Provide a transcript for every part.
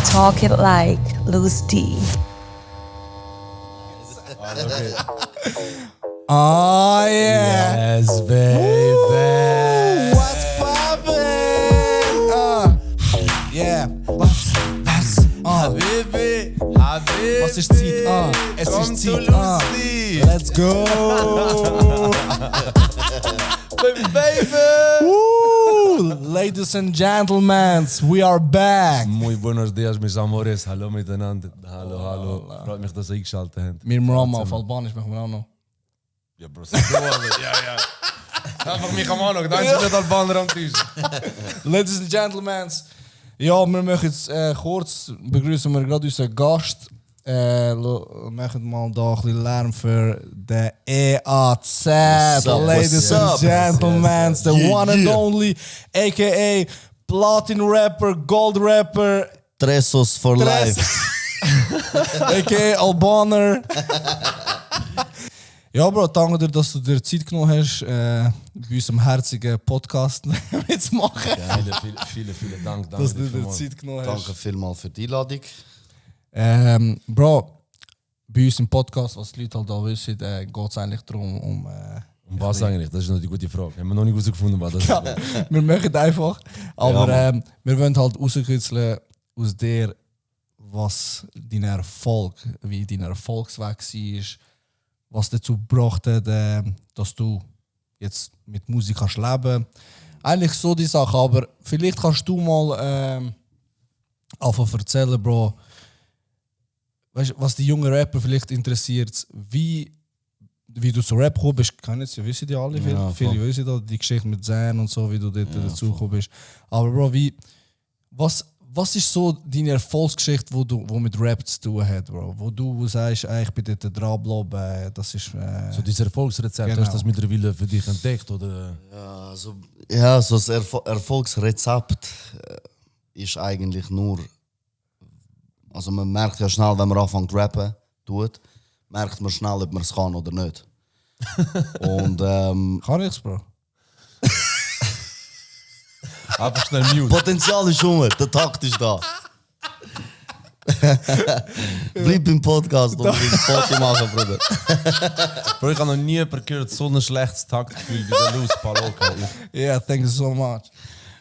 Talk it like Louis D. Oh yeah. Yes, baby. What's poppin'? Yeah. Was? Habibi, Habibi. Was ist Zeit? Es Komm ist zu Zeit. Lucy. Let's go. Baby. Woo. Ladies and gentlemen, we are back. Muy buenos dias, mis amores. Hallo miteinander. Hallo. Freut mich, dass ihr eingeschaltet habt. Mir Mama auf Albanisch machen wir auch noch. Ja, Bro, sag du also. Ja. Einfach mich am Anfang, da sind nicht Albaner am Tisch. Ladies and gentlemen, ja, wir möchten jetzt kurz begrüßen wir gerade unseren Gast. Wir machen mal da ein bisschen Lärm für den EAZ. Ladies and gentlemen, the one and only, a.k.a. Platin Rapper, Gold Rapper, Tresos for life. a.k.a. Albaner. Ja, Bro, danke dir, dass du dir Zeit genommen hast, bei unserem herzigen Podcast mitzumachen. Vielen Dank. Dass du dir vielmals. Zeit genommen hast. Danke vielmals für die Einladung. Bro, bei uns im Podcast, was die Leute halt da wissen, geht es eigentlich darum, um Was eigentlich? Das ist noch die gute Frage. Haben wir noch nicht herausgefunden, was das ist. ja, wir machen einfach. Aber wir wollen halt rauskitzeln aus dir, was dein Erfolg, wie dein Erfolgsweg war, was dazu gebracht hat, dass du jetzt mit Musik kannst leben. Eigentlich so die Sache, aber vielleicht kannst du mal einfach erzählen, Bro, weißt, was die jungen Rapper vielleicht interessiert, wie du zu Rap gekommen bist, kennen sie, wissen die alle, Ja, viele wissen da, die Geschichte mit Zen und so, wie du dort dazu gekommen bist. Aber Bro, was ist so deine Erfolgsgeschichte, wo mit Rap zu tun hat, Bro? Wo du sagst, ich bin dort dran, das ist... So dieses Erfolgsrezept, Genau. hast du das mittlerweile für dich entdeckt? Oder? Ja, so das Erfolgsrezept ist eigentlich nur. Also man merkt ja schnell, wenn man anfängt zu rappen, merkt man schnell, ob man es kann oder nicht. Und Kann ich's, Bro? Einfach schnell mute. Potenzial ist rum, der Takt ist da. Bleib im Podcast und ein Foto machen, Bruder. Bro, ich habe noch nie jemanden gehört, so ein schlechtes Taktgefühl wie der Luz Paloka. Yeah, thank you so much.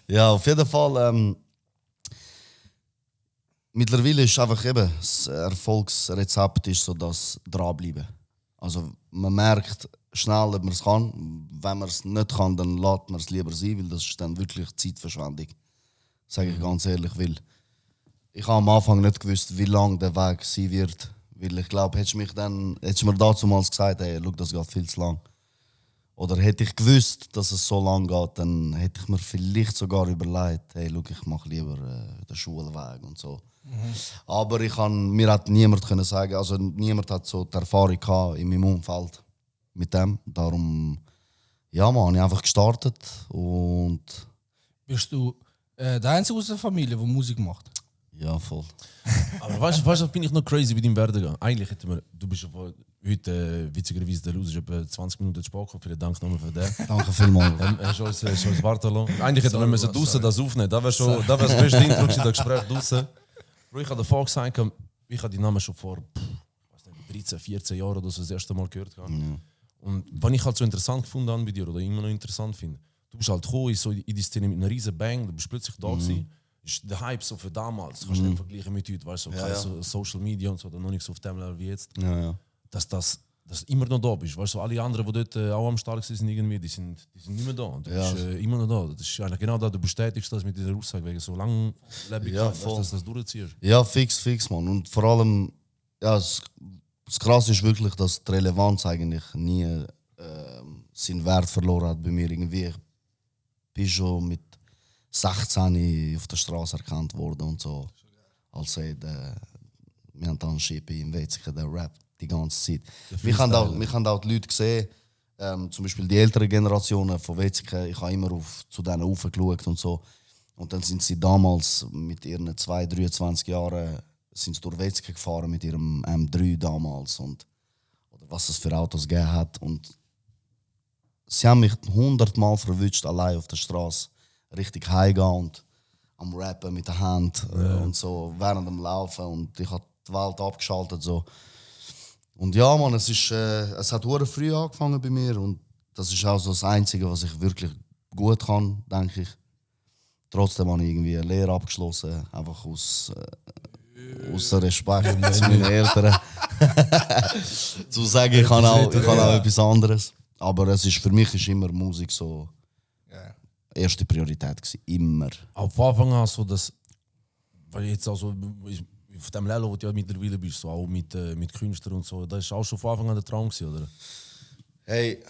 Ja, auf jeden Fall. Mittlerweile ist einfach eben das Erfolgsrezept ist so das dranbleiben. Also man merkt schnell, ob man es kann. Wenn man es nicht kann, dann lässt man es lieber sein, weil das ist dann wirklich Zeitverschwendung. Sage ich ganz ehrlich, weil ich habe am Anfang nicht gewusst, wie lang der Weg sein wird. Weil ich glaube, hättest du mir damals gesagt, hey, schau, das geht viel zu lang. Oder hätte ich gewusst, dass es so lang geht, dann hätte ich mir vielleicht sogar überlegt, hey, schau, ich mache lieber den Schulweg und so. Aber mir hat niemand können sagen, also niemand hat so die Erfahrung gehabt in meinem Umfeld mit dem. Darum, ja man, ich einfach gestartet und Bist du der Einzige aus der Familie, der Musik macht? ja, voll. Aber weißt du, bin ich noch crazy bei deinem Werdegang? Eigentlich hätten wir, du bist ja heute witzigerweise der Luz, ist etwa 20 Minuten zu spät gekommen. Vielen Dank nochmal für den. Danke vielmals. Hast du uns warten lassen. Eigentlich hätten wir müssen draussen das aufnehmen. Das wäre das beste Intro in das Gespräch draussen. Bro, ich habe davor gesagt, ich habe die Namen schon vor 13, 14 Jahren oder so das erste Mal gehört. Und was ich halt so interessant gefunden habe bei dir oder immer noch interessant finde, du bist halt gekommen in die Szene mit einer riesen Bang, du bist plötzlich da gewesen. Ist der Hype so für damals, kannst du nicht vergleichen mit heute, weißt du, so Social Media und so, noch nicht so auf dem Level wie jetzt. Ja. Dass immer noch da bist. Weißt du, alle anderen, die dort auch am Start sind, irgendwie, die sind nicht mehr da. Du bist immer noch da. Das ist eigentlich genau da, du bestätigst das mit dieser Aussage, wegen so langlebig, dass das durchziehst. Ja, fix, Mann. Und vor allem, ja, das Krasse ist wirklich, dass die Relevanz eigentlich nie seinen Wert verloren hat bei mir. Irgendwie. Ich bin schon mit 16 auf der Straße erkannt worden und so. Also, wir haben dann Schippe im Wetzikon, der Rap die ganze Zeit. Wir haben auch die Leute gesehen, zum Beispiel die älteren Generationen von Wetzikon, ich habe immer zu denen raufgeschaut und so. Und dann sind sie damals mit ihren 23 Jahren sind sie durch Wetzikon gefahren mit ihrem M3 damals und oder was es für Autos gegeben hat. Und sie haben mich 100-mal verwünscht, allein auf der Straße richtig heimgehen und am Rappen mit der Hand und so während dem Laufen und ich habe die Welt abgeschaltet so. Und ja, man, es hat sehr früh angefangen bei mir und das ist auch so das Einzige, was ich wirklich gut kann, denke ich. Trotzdem habe ich irgendwie eine Lehre abgeschlossen, einfach aus Respekt zu meinen Eltern. Zu sagen, ich kann auch etwas anderes. Aber für mich ist immer Musik so erste Priorität gewesen. Immer. Auf Anfang an so, dass, weil jetzt also auf dem Level, wo du ja mittlerweile bist, so auch mit Künstlern und so, das ist auch schon von Anfang an der Traum gewesen, oder? Hey,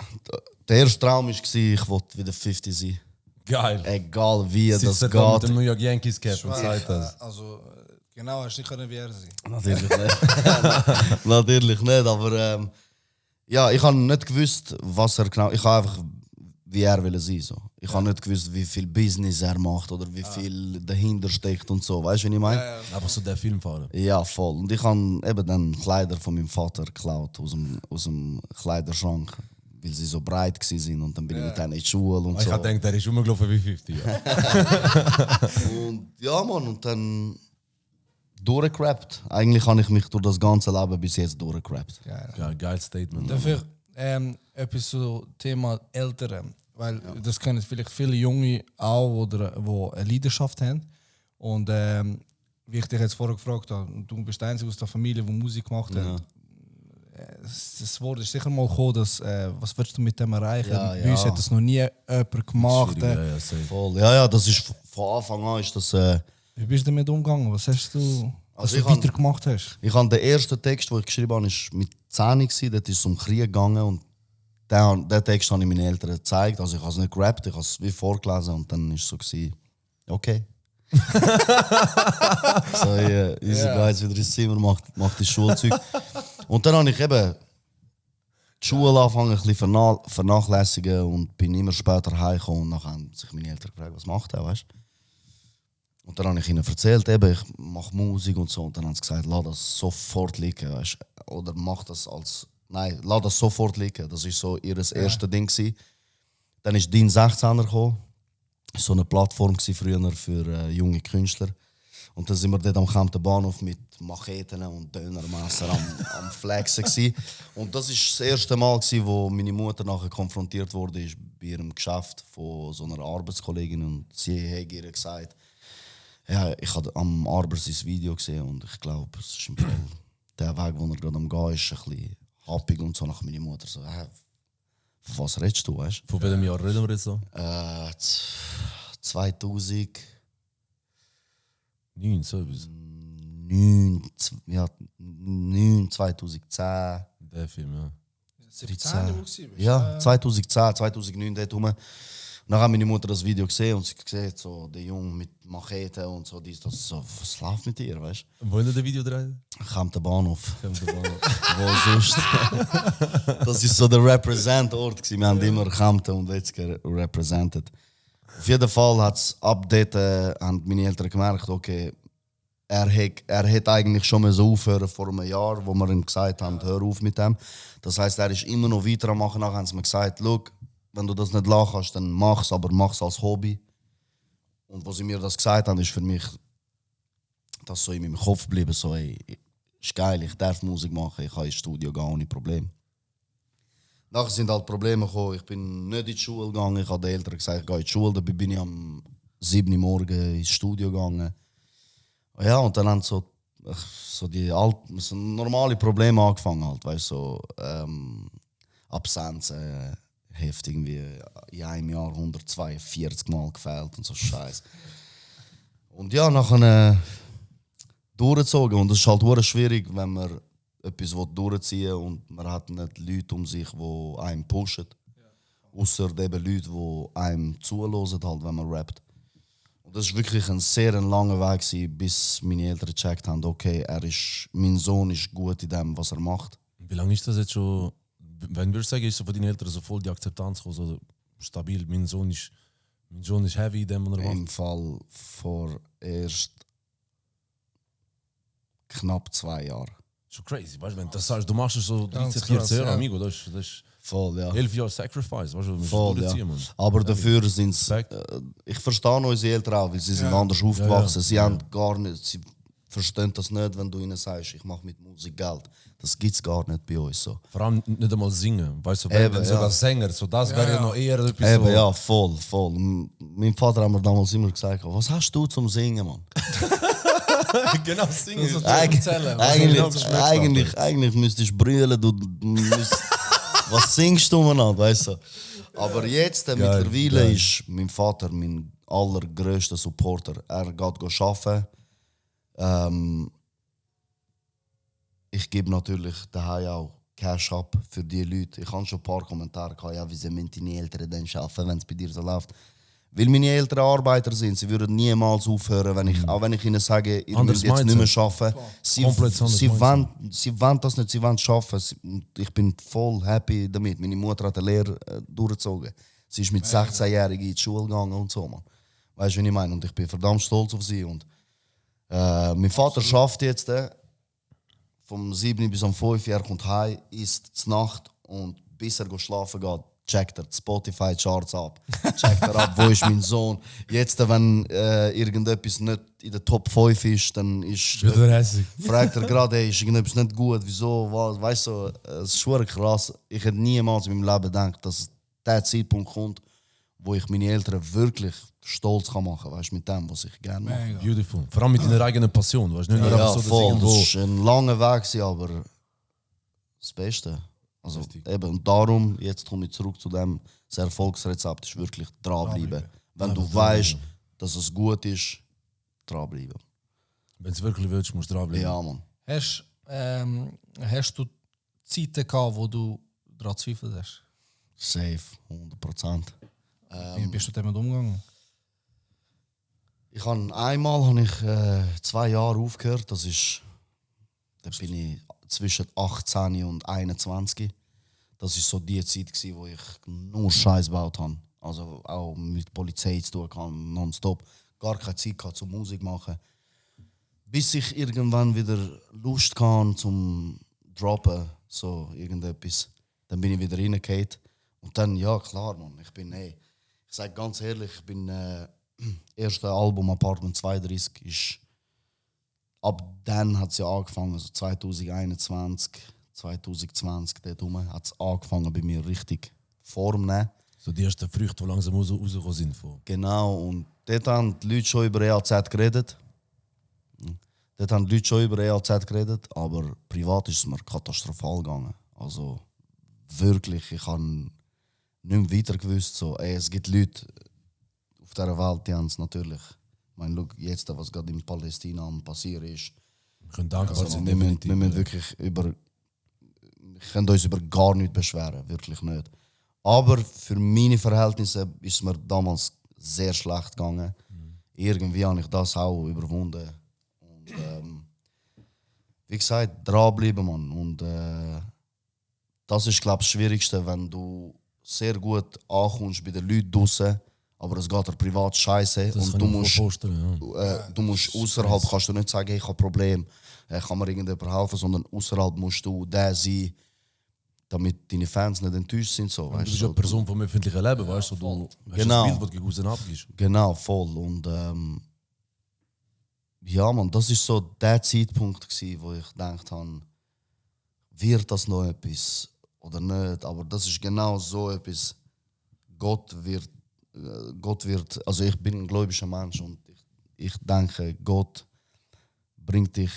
der erste Traum war, ich wollte wieder 50 sein. Geil. Egal wie das Sitzt er da mit geht. dem New York Yankees Cap und sagt das. Also, genau, hast du nicht können wie er sein. Natürlich nicht. Natürlich nicht, aber ja, ich habe nicht gewusst, was er genau. Ich habe einfach wie er will sein. So. Ich habe nicht gewusst, wie viel Business er macht oder wie viel dahinter steckt und so. Weißt du, was ich meine? Einfach so der Filmfahrer. Ja, voll. Und ich habe eben dann Kleider von meinem Vater geklaut aus dem Kleiderschrank, weil sie so breit waren. Und dann bin ich mit denen in die Schule und Ich so. habe gedacht, er ist rumgelaufen wie 50. Ja. Und ja, Mann, und dann durchgerappt. Eigentlich habe ich mich durch das ganze Leben bis jetzt durchgerappt. Geil Statement. Dafür etwas zu Thema Ältere, weil das können vielleicht viele Junge auch, oder wo eine Leidenschaft haben. Und wie ich dich jetzt vorher gefragt habe, du bist der Einzige aus der Familie, die Musik gemacht hat. Das Wort ist sicher mal gekommen, dass, was willst du mit dem erreichen? Bei uns hat das noch nie jemand gemacht. Voll. Ja, das ist von Anfang an ist das. Wie bist du damit umgegangen? Was hast du, was Also du weiter gemacht hast? Ich habe den ersten Text, den ich geschrieben habe, ist mit 10 gewesen. Dort ist es um Krieg gegangen und den Text habe ich meinen Eltern gezeigt. Also ich habe es nicht gerappt, ich habe es wie vorgelesen und dann war es so gewesen, okay. So, unser Guys wieder ins Zimmer, macht das Schulzeug. Und dann habe ich eben die Schule angefangen ein bisschen vernachlässigen und bin immer später heimgekommen und dann haben sich meine Eltern gefragt, was macht er, weißt du? Und dann habe ich ihnen erzählt, eben, ich mache Musik und so. Und dann haben sie gesagt, lass das sofort liegen, weißt du? Oder mach das als... Nein, lass das sofort liegen. Das war so ihr erstes Ding gewesen. Dann ist DIN 16er gekommen. So eine Plattform früher für junge Künstler. Und dann sind wir dort am Kempten Bahnhof mit Macheten und Dönermesser am Flexen gewesen. Und das war das erste Mal, wo meine Mutter nachher konfrontiert wurde bei ihrem Geschäft von so einer Arbeitskollegin. Und sie hat ihr gesagt, ja, ich habe am Arbor sein Video gesehen und ich glaube, es ist im Fall der Weg, wo er gerade am Gehen ist, ein bisschen happig und so nach meiner Mutter. So, von was redest du, weißt du? Von welchem Jahr reden wir jetzt so? 2009, 2010. Der Film, ja. 17 Ja, 2010, 2009 dort rum. Dann hat meine Mutter das Video gesehen und sie hat gesehen, so, der Junge mit Machete und so, das so, was läuft mit dir, weißt du? Wollen wir das Video drehen? Kempten Bahnhof. Wo sonst? Das ist so der Represent-Ort gewesen. Wir haben immer Kempten und Wetzger represented. Auf jeden Fall hat es ab dort, haben meine Eltern gemerkt, okay, er hätte eigentlich schon mal so aufhören vor einem Jahr, wo wir ihm gesagt haben, hör auf mit dem. Das heisst, er ist immer noch weiter am machen. Nachher haben sie mir gesagt, look, wenn du das nicht lachen kannst, dann mach's, aber mach's als Hobby. Und wo sie mir das gesagt haben, ist für mich das so in meinem Kopf geblieben, so, ey, ist geil, ich darf Musik machen, ich kann ins Studio gehen ohne Probleme. Nachher sind halt Probleme gekommen, ich bin nicht in die Schule gegangen, ich habe den Eltern gesagt, ich gehe in die Schule, dabei bin ich am 7 Uhr morgens ins Studio gegangen. Ja, und dann haben so die so normale Probleme angefangen, halt, weißt, so Absenzen, Heft irgendwie in einem Jahr 142 Mal gefehlt und so Scheiß. Und ja, nachher durchgezogen. Und es ist halt sehr schwierig, wenn man etwas durchziehen will und man hat nicht Leute um sich, die einem pushen. Außer eben Leute, die einem zuhören, halt, wenn man rappt. Und das war wirklich ein sehr langer Weg, bis meine Eltern gecheckt haben, okay, mein Sohn ist gut in dem, was er macht. Wie lange ist das jetzt schon? Wenn wir sagen, ist so von deinen Eltern so voll die Akzeptanz gekommen, so stabil, mein Sohn ist heavy in dem, was er macht? Im Fall vor erst knapp 2 Jahren. Schon crazy, weißt du, wenn du das sagst, du machst es so 13, Ganz 14 krass, Jahre, ja. amigo, das ist Voll, ja. 11 Jahre Sacrifice, weißt du, wir müssen Voll, durchziehen, ja. Mann. Aber dafür sind es. Respekt. Ich verstehe unsere Eltern auch, weil sie sind anders aufgewachsen. Sie haben gar nicht. Sie verstehen das nicht, wenn du ihnen sagst, ich mache mit Musik Geld. Das gibt es gar nicht bei uns so. Vor allem nicht einmal singen, weißt du, wenn Eben, sogar ja. Sänger, so das wäre ja noch eher etwas Eben, so. ja, voll. Mein Vater hat mir damals immer gesagt, was hast du zum Singen, Mann? Genau, singen. So ist- erzählen. Eigentlich müsstest du brüllen, du müsst, was singst du miteinander, weißt du? Aber jetzt mittlerweile ist mein Vater mein allergrößter Supporter. Er geht arbeiten. Ich gebe natürlich daheim auch Cash ab für die Leute. Ich habe schon ein paar Kommentare gehabt, ja, wie müssen deine Eltern dann arbeiten, wenn es bei dir so läuft. Weil meine Eltern Arbeiter sind, sie würden niemals aufhören, auch wenn ich ihnen sage, ihr Anderes müsst jetzt nicht Mindset. mehr arbeiten. Sie Komplett anderes wollen das nicht, sie wollen arbeiten. Und ich bin voll happy damit. Meine Mutter hat eine Lehre durchgezogen. Sie ist mit 16-Jährigen in die Schule gegangen und so, man. Weißt du, was ich meine? Und ich bin verdammt stolz auf sie. Und mein Vater schafft jetzt vom 7 bis um 5 Uhr, kommt heim, isst zur Nacht und bis er schlafen geht, checkt er die Spotify-Charts ab. Checkt er ab, wo ist mein Sohn. Jetzt, wenn irgendetwas nicht in der Top 5 ist, dann fragt er gerade, hey, ist irgendetwas nicht gut, wieso, was, weißt du, es ist schon krass. Ich hätte niemals in meinem Leben gedacht, dass der Zeitpunkt kommt, wo ich meine Eltern wirklich stolz machen kann, weißt, mit dem, was ich gerne mache. Mega. Beautiful. Vor allem mit deiner eigenen Passion, weißt du, nicht nur Ja, einfach so, dass voll. irgendwo... Das war ein langer Weg, aber das Beste. Also, eben, und darum, jetzt komme ich zurück zu dem, das Erfolgsrezept ist wirklich dranbleiben. Wenn du weißt, dass es gut ist, dranbleiben. Wenn du es wirklich willst, musst du dranbleiben. Ja, Mann. Hast du Zeiten gehabt, wo du daran gezweifelt hast? Safe, 100%. Wie bist du damit umgegangen? Einmal habe ich 2 Jahre aufgehört. Da bin ich zwischen 18 und 21. Das war so die Zeit, wo ich nur Scheiß gebaut habe. Also auch mit Polizei zu tun hatte, nonstop. Gar keine Zeit gehabt, zum Musik machen. Bis ich irgendwann wieder Lust hatte zum Droppen, so irgendetwas. Dann bin ich wieder reingefallen. Und dann, ja klar, Mann, ich sage ganz ehrlich, erste Album Apartment 32 ist, ab dann hat es ja angefangen, also 2021, 2020, dort rum, hat es angefangen bei mir richtig Form zu nehmen. So die ersten Früchte, die langsam rausgekommen sind. Genau, und dort haben die Leute schon über EAZ geredet. Aber privat ist es mir katastrophal gegangen. Also wirklich, ich habe nicht mehr weiter gewusst. So, es gibt Leute auf dieser Welt, die haben es natürlich. Ich meine, schau, jetzt, was gerade in Palästina passiert ist. Wir können dankbar Also, sein, wir definitiv. müssen wirklich wir können uns über gar nichts beschweren, wirklich nicht. Aber für meine Verhältnisse ist es mir damals sehr schlecht gegangen. Irgendwie habe ich das auch überwunden. Und wie gesagt, dranbleiben, Mann. Und das ist, glaube ich, das Schwierigste, wenn du sehr gut ankommst bei den Leuten draussen, aber es geht dir privat scheiße Das und kann du ich mir musst, vorstellen, ja. du musst außerhalb kannst du nicht sagen, hey, ich habe ein Problem, kann mir irgendjemand helfen, sondern außerhalb musst du der sein, damit deine Fans nicht enttäuscht sind. So, Du weißt bist ja eine Person vom öffentlichen Leben, weißt du? Du hast Genau. ein Bild, das du gegen außen abgibst. Genau, voll. Und ja, man, das ist so der Zeitpunkt gsi, wo ich gedacht habe, wird das noch etwas oder nicht? Aber das ist genau so etwas. Gott wird, also ich bin ein gläubiger Mensch und ich denke, Gott bringt dich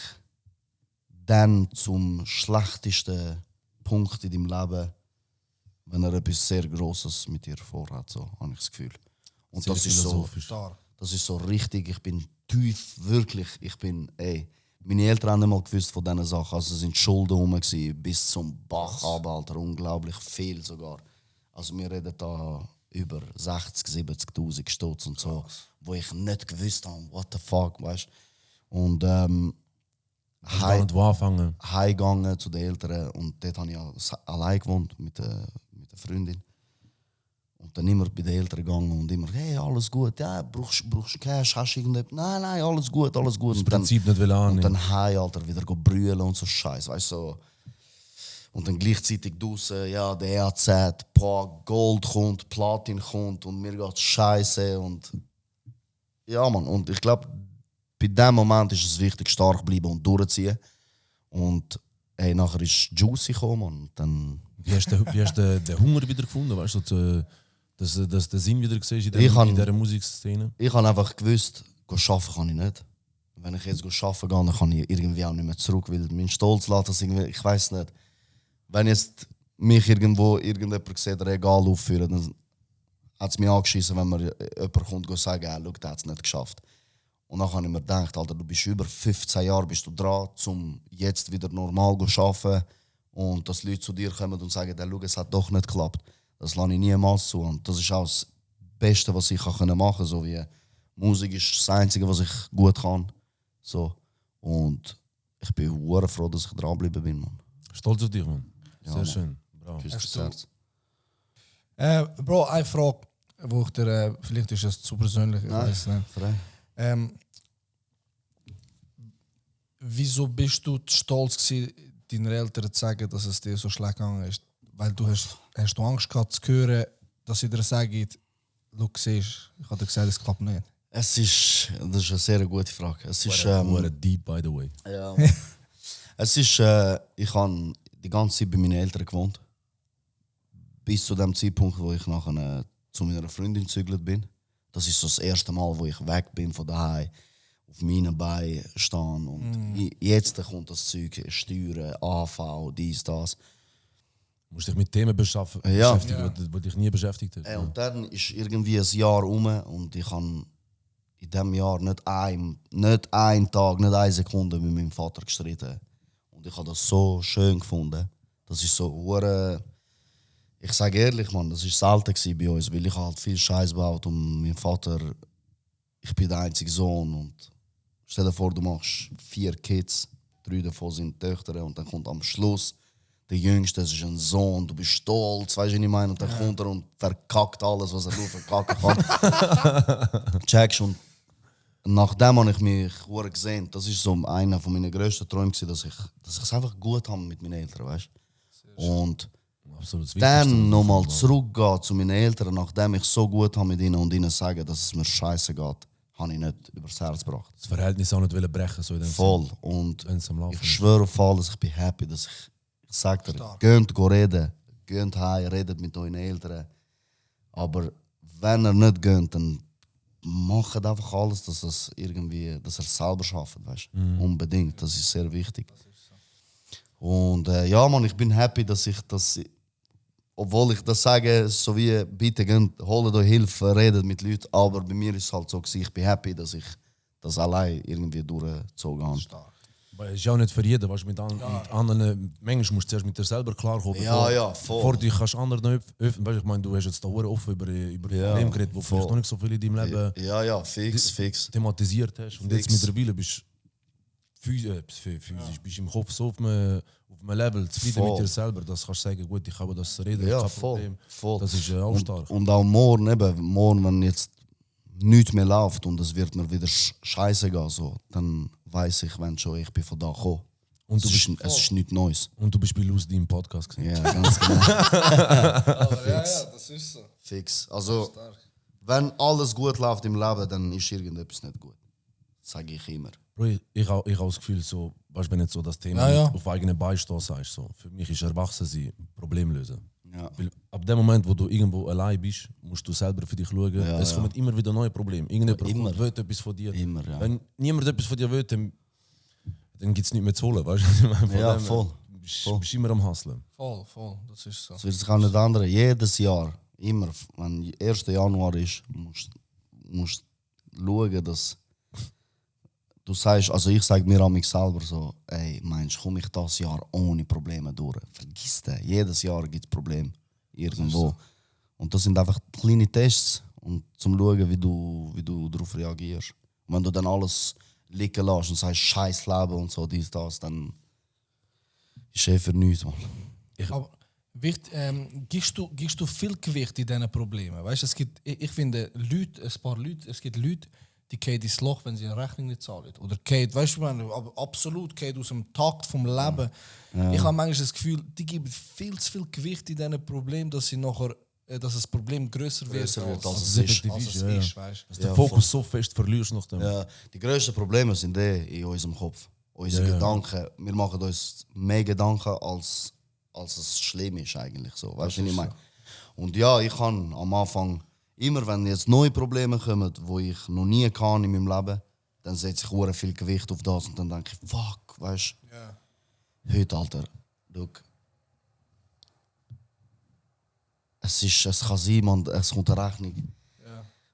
dann zum schlechtesten Punkt in deinem Leben, wenn er etwas sehr Grosses mit dir vorhat, so habe ich das Gefühl. Und Sehr das ist so. philosophisch. Das ist so richtig, ich bin tief, wirklich, meine Eltern haben nicht mal gewusst von diesen Sachen, also es sind Schulden rum gewesen, bis zum Bach runter, Alter, unglaublich viel sogar. Also wir reden da über 60'000, 70'000 Stutz und so, wo ich nicht gewusst habe, what the fuck, weißt du. Und Hast gar nicht wo anfangen. heimgegangen zu den Eltern und dort habe ich allein gewohnt mit einer Freundin. Und dann immer bei den Eltern gegangen und immer, hey, alles gut, ja, brauchst du Cash, hast du irgendetwas? Nein, alles gut, alles gut. Das Und dann, Prinzip nicht will und annehmen. dann heim, Alter, wieder brüllen und so Scheiß, weißt du. So. Und dann gleichzeitig draussen, ja, der EAZ, Gold kommt, Platin kommt und mir geht's scheiße. Und ja, Mann. Und ich glaube, bei dem Moment ist es wichtig, stark bleiben und durchziehen. Und hey, nachher ist Juicy gekommen und dann... Wie hast du den Hunger wieder gefunden? Weißt du, dass du den Sinn wieder siehst in Ich dieser Musikszene? Ich habe einfach gewusst, arbeiten kann ich nicht. Wenn ich jetzt arbeiten gehe, dann kann ich irgendwie auch nicht mehr zurück, weil mein Stolz lässt das irgendwie, ich weiß nicht. Wenn jetzt mich irgendjemand sieht, Regal aufführen, dann hat es mich angeschissen, wenn mir jemand kommt und sagt, schau, der hat es nicht geschafft. Und dann habe ich mir gedacht, Alter, du bist über 15 Jahre bist du dran, um jetzt wieder normal zu arbeiten. Und dass Leute zu dir kommen und sagen, schau, es hat doch nicht geklappt. Das lasse ich niemals zu. Und das ist auch das Beste, was ich machen kann. So wie Musik ist das Einzige, was ich gut kann. So. Und ich bin sehr froh, dass ich dranbleiben bin, Mann. Stolz auf dich, Mann. Ja, Sehr Mann. schön. Bravo. Küss das Herz. Bro, eine Frage, wo ich dir, vielleicht ist es zu persönlich, ich weiß nicht. Frei. Wieso bist du stolz gewesen, deinen Eltern zu sagen, dass es dir so schlecht gegangen ist? Weil du hast du Angst gehabt zu hören, dass sie dir sagen, schau, siehst, ich habe dir gesagt, es klappt nicht. Das ist eine sehr gute Frage. Es ist, What a deep, by the way. ja. Es ist, ich habe die ganze Zeit bei meinen Eltern gewohnt. Bis zu dem Zeitpunkt, wo ich nachher zu meiner Freundin gezügelt bin. Das ist so das erste Mal, wo ich weg bin von daheim, auf meinen Beinen stehen. Und jetzt kommt das Zeug, Steuern, AV, dies, das. Du musst dich mit Themen beschäftigen, Ja. die dich nie beschäftigt hast. Und dann ist irgendwie ein Jahr rum und ich habe in diesem Jahr nicht einen Tag, nicht eine Sekunde mit meinem Vater gestritten. Und ich habe das so schön gefunden. Das ist so hure. Ich sage ehrlich, Mann, das war selten bei uns, weil ich halt viel Scheiß gebaut und mein Vater, ich bin der einzige Sohn und stell dir vor, du machst 4 Kids, 3 davon sind Töchter und dann kommt am Schluss der Jüngste, das ist ein Sohn, du bist stolz, weißt du, was ich meine? Und dann kommt er und verkackt alles, was er nur verkacken kann. Checkst und nachdem habe ich mich hure gesehen. Das ist so einer von meinen grössten Träumen, dass ich es einfach gut habe mit meinen Eltern, weißt du? Und Absolut das Wichtigste, dann nochmal was zurückgehen zu meinen Eltern, nachdem ich so gut habe mit ihnen und ihnen sagen, dass es mir scheiße geht, habe ich nicht übers Herz gebracht. das Verhältnis auch nicht brechen so in dem Voll. Sinn, Und wenn es am Laufen ich ist. schwöre auf alles, ich bin happy, dass ich sage dir, geht reden, geht heim, redet mit euren Eltern. Aber wenn er nicht geht, dann macht einfach alles, dass er es selber schafft, weißt? Unbedingt, das ist sehr wichtig. Und ja, Mann, ich bin happy, dass ich das, obwohl ich das sage, so wie bitte geht, holt euch Hilfe, redet mit Leuten, aber bei mir ist es halt so gewesen, ich bin happy, dass ich das allein irgendwie durchgezogen habe. Aber es ist auch nicht für jeden, weißt, mit anderen, manchmal musst du zuerst mit dir selber klarkommen, Ja, voll. bevor du kannst anderen öffnen. Weißt, ich meine, du hast jetzt da offen über Probleme geredet, die vielleicht noch nicht so viel in deinem Leben Ja, fix. thematisiert hast. Und jetzt mittlerweile bist du physisch, bist im Kopf so auf einem Level zufrieden Voll. mit dir selber, dass du kannst sagen, gut, ich habe das reden, Ja, kein voll, Problem. voll. Das ist auch stark. Und auch morgen, wenn jetzt nichts mehr läuft und es wird mir wieder scheiße gehen, so, dann weiß ich, wenn schon, ich bin von da gekommen. Und es ist nichts Neues. Und du bist bei Luz im Podcast gesehen. Ja, ganz genau. das ist so. Fix. Also, wenn alles gut läuft im Leben, dann ist irgendetwas nicht gut. Sage ich immer. Bro, ich habe das Gefühl, so, weißt, wenn jetzt so das Thema Ja. auf eigenen Beinen stehen sagst, so, für mich ist Erwachsensein Problem lösen. Ja. Weil ab dem Moment, wo du irgendwo allein bist, musst du selber für dich schauen. Es kommen immer wieder neue Probleme. Irgendjemand Immer. will etwas von dir. Immer, ja. Wenn niemand etwas von dir will, dann gibt es nichts mehr zu holen. Weißt? du? Von Ja, dem her voll. Bist immer am Hustlen. Voll, das ist so. Es wird sich auch nicht ändern. Jedes Jahr, immer, wenn 1. Januar ist, musst du schauen, dass du sagst, also ich sage mir an mich selber so, ey, meinst du, komme ich das Jahr ohne Probleme durch? Vergiss das. Jedes Jahr gibt es Probleme. Irgendwo. Und das sind einfach kleine Tests, um zu schauen, wie du darauf reagierst. Und wenn du dann alles liegen lässt und sagst, scheiß Leben und so, dies, das, dann ist für nichts, Mann. Aber gibst du viel Gewicht in diesen Problemen? Weißt, es gibt, ich finde, es gibt Leute, die geht ins Loch, wenn sie eine Rechnung nicht zahlen. Oder geht, weißt du, aber absolut geht aus dem Takt vom Leben. Ja. Ich habe manchmal das Gefühl, die geben viel zu viel Gewicht in diesen Problem, dass sie nachher, dass das Problem grösser wird, als es effektiv ist. Weißt? Dass der Fokus so fest verlierst nach dem. Ja, die grössten Probleme sind in unserem Kopf. Unsere Gedanken, wir machen uns mehr Gedanken, als es schlimm ist eigentlich. So. Weißt du, was ich meine? Und ja, ich kann am Anfang, immer wenn jetzt neue Probleme kommen, die ich noch nie kann in meinem Leben, dann setze ich sehr viel Gewicht auf das und dann denke ich, fuck, weißt du, heute, Alter, look, es kann sein, man, es kommt eine Rechnung.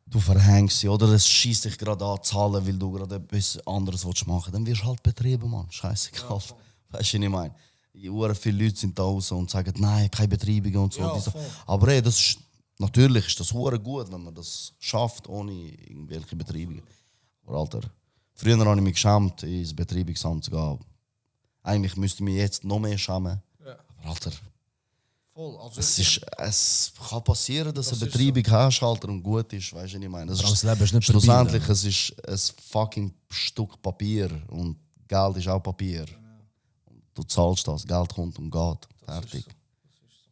Du verhängst sie oder es schießt dich gerade an, zahlen, weil du gerade etwas anderes machen willst. Dann wirst du halt betrieben, Mann. Scheißegal. Weißt du, was ich meine? Viele Leute sind da raus und sagen, nein, keine Betreibungen und so. Ja, aber ey, natürlich ist das hure gut, wenn man das schafft, ohne irgendwelche Betreibungen. Aber Alter, früher habe ich mich geschämt, ins Betreibungsamt zu gehen. Eigentlich müsste ich mich jetzt noch mehr schämen. Ja. Aber Alter, voll. Also es kann passieren, dass du eine Betreibung hast, Alter, und gut ist, weißt du, was ich meine? Das Leben ist nicht schlussendlich, es ist ein fucking Stück Papier und Geld ist auch Papier. Du zahlst das, Geld kommt und geht. Fertig.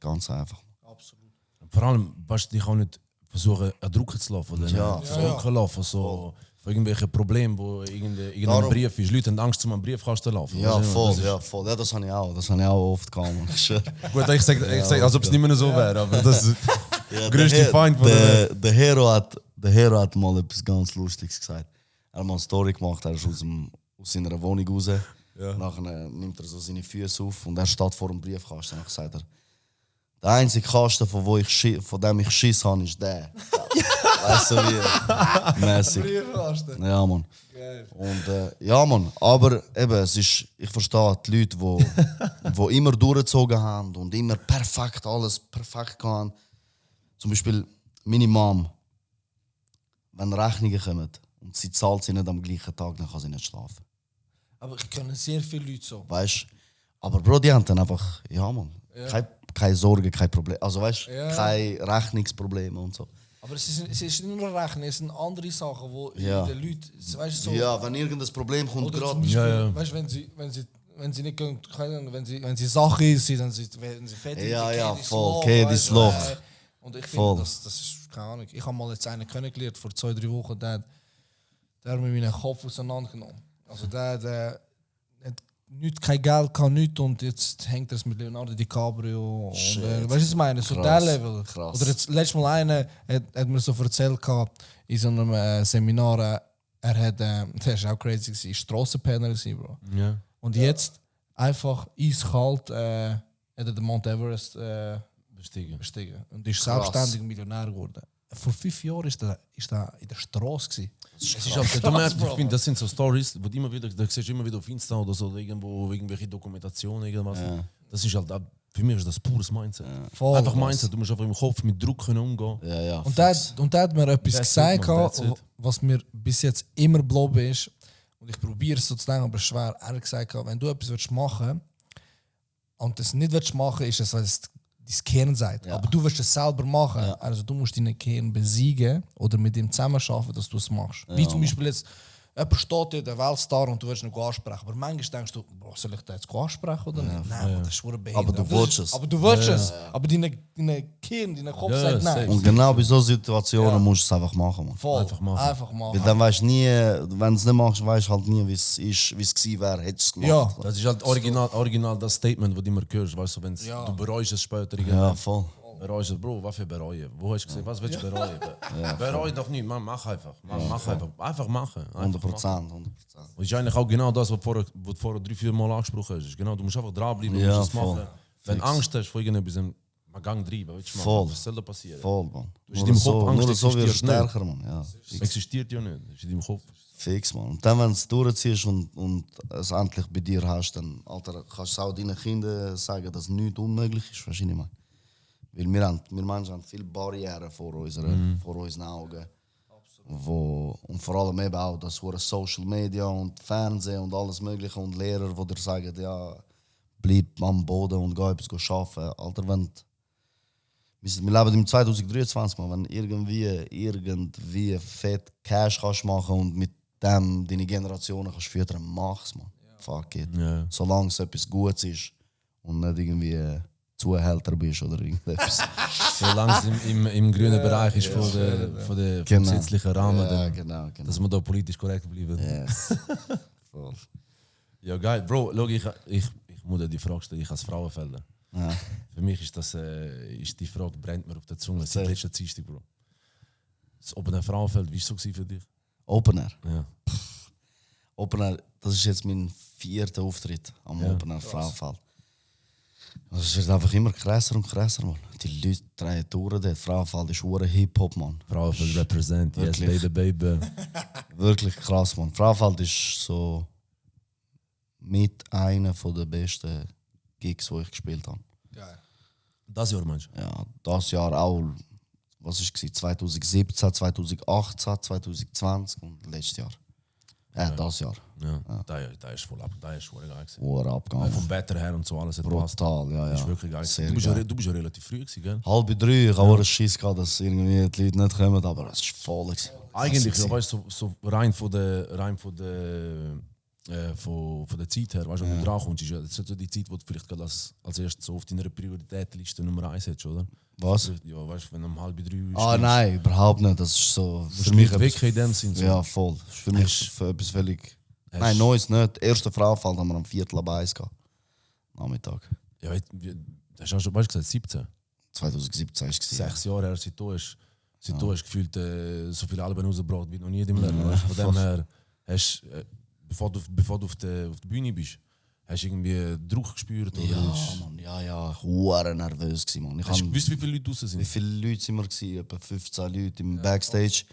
Ganz einfach. Absolut. Vor allem, weißt du, ich kann nicht versuchen, einen Druck zu laufen oder zu laufen. So, von irgendwelchen Problemen, wo irgendein Brief ist. Leute haben Angst, einen Briefkasten zu laufen. Ja, voll. Ja, das habe ich auch. Das habe ich auch oft gehabt. Gut, ich sag, als ob es nicht mehr so wäre, aber das ist der größte Feind von der Hero hat mal etwas ganz Lustiges gesagt. Er hat mal eine Story gemacht, er ist aus seiner Wohnung raus. Ja. Nachher nimmt er so seine Füße auf und er steht vor dem Briefkasten. Dann sagt er, der einzige Kasten, von dem ich Schiss habe, ist der. Weißt du wie? Mäßig. Briefkasten. Ja, Mann. Geil. Und ja, Mann. Aber eben, ich verstehe die Leute, die immer durchgezogen haben und immer alles perfekt haben. Zum Beispiel meine Mom, wenn Rechnungen kommen und sie zahlt sie nicht am gleichen Tag, dann kann sie nicht schlafen. Aber ich kenne sehr viele Leute so. Weißt du? Aber Bro, die haben dann einfach, ja, Mann, keine Sorge, kein Problem. Also weißt du, keine Rechnungsprobleme und so. Aber es ist nicht nur Rechnen, es sind andere Sachen, wo die Leute, weißt du, so. Ja, wenn irgendein Problem kommt, gerade. Weißt du, wenn sie nicht können, wenn sie Sache ist, dann werden sie fertig. Ja, voll, geht ins Loch. Und ich finde, das ist keine Ahnung. Ich habe mal jetzt einen kennengelernt vor 2-3 Wochen, der hat mir meinen Kopf auseinandergenommen. Also der hat kein Geld, kann nichts und jetzt hängt er mit Leonardo DiCaprio. Weißt du, was ich meine? So der Level. Krass. Oder jetzt letztes Mal einer hat mir so erzählt in so einem Seminar, der ist auch crazy gewesen, Strassenpenner gewesen, Bro. Ja. Und jetzt einfach eiskalt hat er den Mount Everest bestiegen. Und ist selbstständig Millionär geworden. Vor 5 Jahren ist er in der Straße gewesen. Es ist halt, du merkst, ich finde, das sind so Stories, wo du immer wieder, da siehst du immer wieder auf Insta oder so, oder irgendwo irgendwelche Dokumentationen, irgendwas. Ja. Das ist halt, für mich ist das pures Mindset. Ja. Einfach Mindset, du musst einfach im Kopf mit Druck können umgehen. Ja, und der hat mir etwas gesagt, was mir bis jetzt immer geblieben ist. Und ich probiere es so zu denken, aber schwer. Er hat gesagt, wenn du etwas machen willst und das nicht machen willst, ist es dein Kern sagt. Ja. Aber du willst es selber machen. Ja. Also du musst deinen Kern besiegen oder mit ihm zusammenarbeiten, dass du es machst. Ja. Wie zum Beispiel jetzt, jemand steht dir, der Weltstar, und du willst ihn ansprechen. Aber manchmal denkst du, soll ich den jetzt ansprechen oder nicht? Nein, das ist schon behindert. Aber du willst es. Aber du willst es. Aber dein Kern, dein Kopf sagt nein. Und genau bei solchen Situationen musst du es einfach machen. Man. Voll. Einfach machen. Weil dann weißt du nie, wenn du es nicht machst, weißt du halt nie, wie es gewesen wäre, hättest du es gemacht. Ja. Das ist halt original das Statement, das du immer hörst. Weißt du, wenn du bereust es später. Ja, voll. Bereust es, Bro, was für bereuen? Wo hast du gesehen, was willst du bereuen? Bereu doch nicht, man, mach einfach. Einfach machen. 100%. Und das ist eigentlich auch genau das, was du vorher 3-4 Mal angesprochen hast. Genau, du musst einfach dranbleiben, du musst es machen. Wenn du Angst hast vor irgendetwas, mal Gang treiben, was soll da passieren? Voll, man. Nur so wirst du stärker, man. Ja. Existiert ja nicht, das ist in deinem Kopf. Fix, man. Und dann, wenn du es durchziehst und es endlich bei dir hast, dann Alter, kannst du auch deinen Kindern sagen, dass nichts unmöglich ist, weißt du, ich meine. Weil wir Menschen haben viele Barrieren vor unseren Augen. Und vor allem eben auch das Social Media und Fernsehen und alles Mögliche und Lehrer, die dir sagen, ja, bleib am Boden und geh etwas arbeiten. Alter, Wir leben im 2023, man. Wenn irgendwie fett Cash kannst machen und mit dem deine Generationen kannst füttern, mach's, man. Fuck it. Ja. Solange es etwas Gutes ist und nicht irgendwie Zuhälter bist oder irgendetwas. Solange es im grünen Bereich ist von der gesetzlichen Rahmen, Ja, dann, genau. dass wir da politisch korrekt bleiben. Yes. Voll. Ja, geil. Bro, schau, ich muss dir die Frage stellen, ich als Frauenfelder. Ja. Für mich ist das ist die Frage, brennt mir auf der Zunge. Seit letzter Dienstag, Bro. Das Opener Frauenfeld, wie war es so für dich? Opener. Ja. Opener, das ist jetzt mein 4. Auftritt am Opener Frauenfeld. Also es wird einfach immer krasser und krasser, man. Die Leute drehen durch dort. Frauenfeld ist hure Hip-Hop, man. Frauenfeld represent, yes, Wirklich. baby. Wirklich krass, man. Frauenfeld ist so mit einer der besten Gigs, die ich gespielt habe. Geil. Das Jahr, meinst du? Ja, das Jahr auch, was war es? 2017, 2018, 2020 und letztes Jahr. Das Jahr. Ja. Da ist voll ab, da ist voll geil gewesen. Hure abgegangen. Vom Wetter her und so alles hat gepasst. Brutal, ja, Das ja. ist wirklich geil. Sehr Du geil. bist ja relativ früh gewesen, gell? 2:30, ich habe Schiss gehabt, dass irgendwie die Leute nicht kommen, aber es ist voll. gewesen. Eigentlich, Das ja, ist weißt du, so rein von der Zeit her, weißt du, wenn du dran kommst, ist ja das ist so die Zeit, wo du vielleicht gerade als erstes so auf deiner Prioritätenliste Nummer 1 hättest, oder? Was? Ja, weißt du, wenn du um 2:30 Ah nein, überhaupt nicht. Das ist so für für mich mich weg in dem Sinn. So. Ja, voll. Das ist für mich für etwas völlig. Nein, Neues nicht. Erste Frauenfall haben wir am 4:15 gehabt. Nachmittag. Ja, das hast du schon, weißt du, gesagt, 17. 2017 war es. 6 Jahre her, seit du hast gefühlt so viele Alben rausgebracht wie noch nie in deinem Leben. Weißt du? Von dem her, bevor du auf der Bühne bist, hast du irgendwie Druck gespürt? Oder Ja, Mann, ja. Ich war nervös, Mann. Ich hast du hab- gewusst, wie viele Leute draußen Wie sind? viele Leute sind wir gewesen? Etwa 15 Leute im Backstage.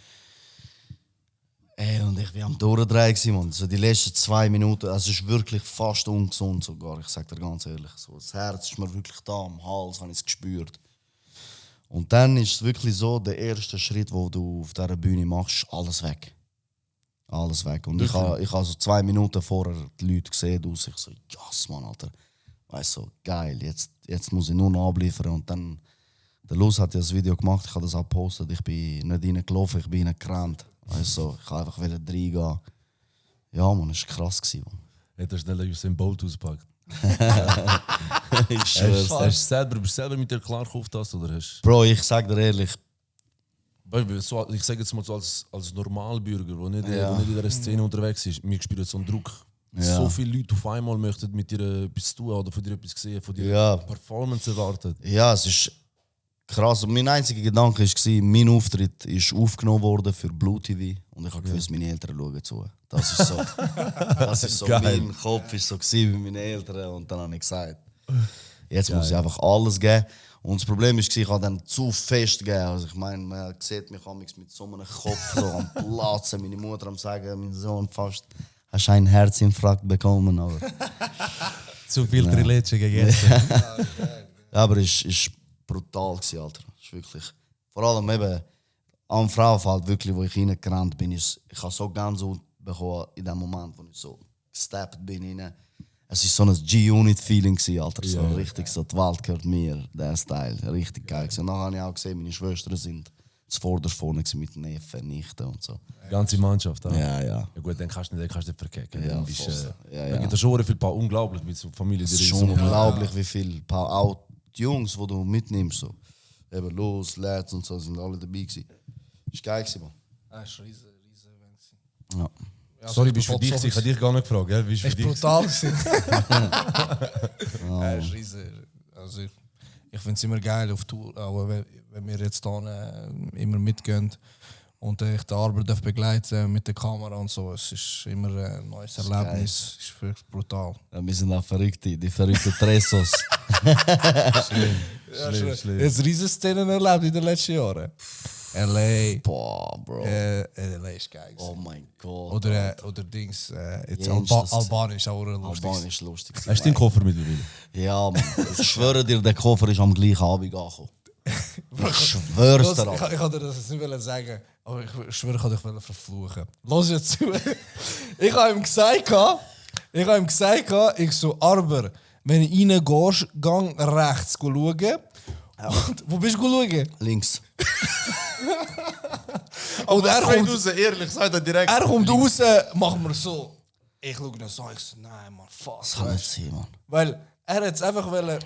Und ich war am Durchdrehen, Mann. So die letzten 2 Minuten, es ist wirklich fast ungesund sogar, ich sag dir ganz ehrlich. So, das Herz ist mir wirklich da, am Hals habe ich es gespürt. Und dann ist es wirklich so, der erste Schritt, den du auf dieser Bühne machst, alles weg. Alles weg. Und ich habe so 2 Minuten vorher die Leute gesehen, ich so, yes, Mann, Alter. Weißt du, so, geil, jetzt muss ich nur noch abliefern. Und dann, der Luz hat ja das Video gemacht, ich habe das auch gepostet, ich bin nicht reingelaufen, ich bin reingerannt. Weißt du, ich wollte einfach wieder reingehen. Ja, man, das war krass. Man. Hat er schnell Usain Bolt ausgepackt? Ich schwör's. Bist du selber mit dir klargekommen auf das? Oder hast, Bro, ich sag dir ehrlich, so, ich sage jetzt mal so als Normalbürger, der nicht, Ja. der nicht in dieser Szene unterwegs ist, mir spürt so einen Druck. Ja. So viele Leute auf einmal möchten mit dir etwas tun oder von dir etwas sehen, von dir Ja. eine Performance erwartet. ja, es ist krass. Und mein einziger Gedanke war, mein Auftritt ist aufgenommen worden für Blue TV und ich habe gewusst, meine Eltern schauen zu. Das ist so, Geil. mein Kopf ist so gewesen bei meinen Eltern und dann habe ich gesagt, jetzt muss ich einfach alles geben. Und das Problem war, ich habe dann zu fest gegeben. Also ich meine, man sieht mich manchmal mit so einem Kopf so am Platzen. Meine Mutter am sagen, mein Sohn fast, hast du einen Herzinfarkt bekommen. Aber, Zu viel Trilettchen gegessen. aber es war brutal, gewesen, Alter. Es ist wirklich, vor allem eben am Frauenfeld, wirklich, wo ich reingerannt bin, ich habe so Gänsehaut bekommen in dem Moment, wo ich so gesteppt bin rein. Es war so ein G-Unit-Feeling, Alter. So richtig, so die Welt gehört mir, der Style. Richtig geil. Und dann habe ich auch gesehen, meine Schwestern sind zuvorderst vorne mit Neffen, Nichten und so. Die ganze Mannschaft. Ah. Ja. Ja gut, dann kannst du nicht verkecken. Ja, Dann bist, voll. Ja. Da gibt es schon viel paar unglaublich, wie so Familie Es die ist so schon unglaublich, wie viel auch die Jungs, die du mitnimmst, so. Eben Los, Lads und so, sind alle dabei gewesen. Ist geil gewesen, man. Das war ein riesen Event. Ja. Sorry, bist du für dich? Ich habe dich gar nicht gefragt, gell? Bist du Es für war dich? brutal. Ja, es ist riesen. Also ich finde es immer geil auf Tour, auch wenn wir jetzt hier immer mitgehen und ich die Arbeit darf begleiten mit der Kamera und so. Es ist immer ein neues Erlebnis. Es ist wirklich brutal. Ja, wir sind auch Verrückte, die verrückten Tressos. Schlimm. Jetzt riesen Szenen erlebt in den letzten Jahren. LA. Boah, Bro. LA ist geil. Oh mein Gott. Oder Dings. Jetzt Jens, das- Albanisch auch lustig. Albanien ist lustig. Hast du den Koffer mittlerweile? Ja, Mann. Ich schwöre dir, der Koffer ist am gleichen Abend angekommen. Ich schwör's dir. Ich kann dir das jetzt nicht sagen, aber ich schwöre, ich kann dich verfluchen. Los jetzt zu. Ich habe ihm gesagt, ich so, aber wenn du reingehst, gang rechts schauen Und, wo bist du schauen? Links. Und er kommt, raus, ehrlich, sag das direkt. er kommt raus, machen wir so. Ich schaue ihn so, ich so, nein, man, fast. Das kann nicht sein, Mann. Weil er hat es einfach wollen,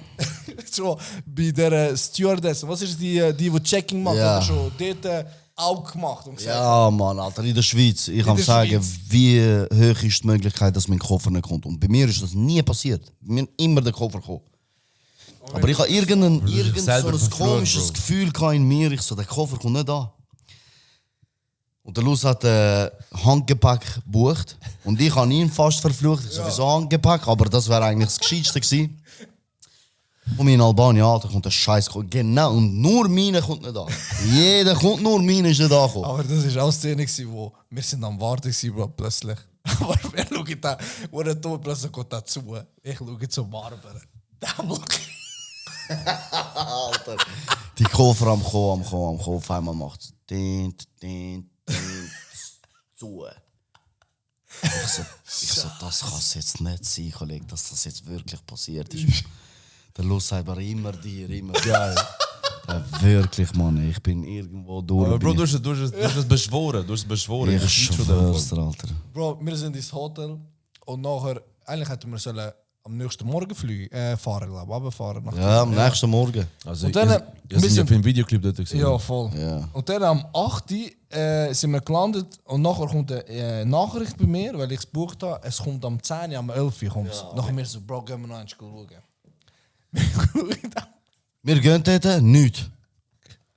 so bei der Stewardess, was ist die Checking macht, Ja. hat er schon dort auch gemacht und gesagt, Ja, Mann, Alter, in der Schweiz. Ich kann der sagen, Schweiz. wie hoch ist die Möglichkeit, dass mein Koffer nicht kommt. Und bei mir ist das nie passiert. Mir ist immer der Koffer gekommen. Aber ich habe irgend so selber ein verflucht, komisches Bro. Gefühl in mir. Ich so, der Koffer kommt nicht an. Und der Luz hat Handgepäck gebucht. Und ich habe ihn fast verflucht. Ich so, wieso Handgepäck? Aber das wäre eigentlich das Gescheitste gewesen. Und in Albanien, Alter, kommt der Scheiß. Genau, und nur meine kommt nicht an. Jeder kommt, nur meine ist nicht angekommen. aber das war auch Szene, wo wir sind am Warten waren, Bro, plötzlich. Aber wer schaut da, wo der Tod plötzlich kommt dazu. Ich schaue zum Barbara. Alter. Die Koffer am Kommen. Auf einmal macht es dint, zu. Ich so, das kann es jetzt nicht sein, Kollege, dass das jetzt wirklich passiert ist. Der Luz sagt aber immer geil. Wirklich, Mann, ich bin irgendwo durch. Aber Bro, du hast es beschworen. ich Das ist schon der schwör's dir, Alter. Bro, wir sind ins Hotel und nachher, eigentlich hätten wir sollen am nächsten Morgen fahren, glaube ich, runterfahren. nach Ja, am nächsten Morgen. Also, Und dann, wir wir sind ja sind- für einen Videoclip dort gesehen. Ja, voll. Ja. Und dann am 8. Sind wir gelandet und nachher kommt eine Nachricht bei mir, weil ich es gebucht habe. Es kommt am 10, am 11 kommt's. Nachher mir so, Bro, gehen wir noch eins schauen. Wir gehen dort, nichts.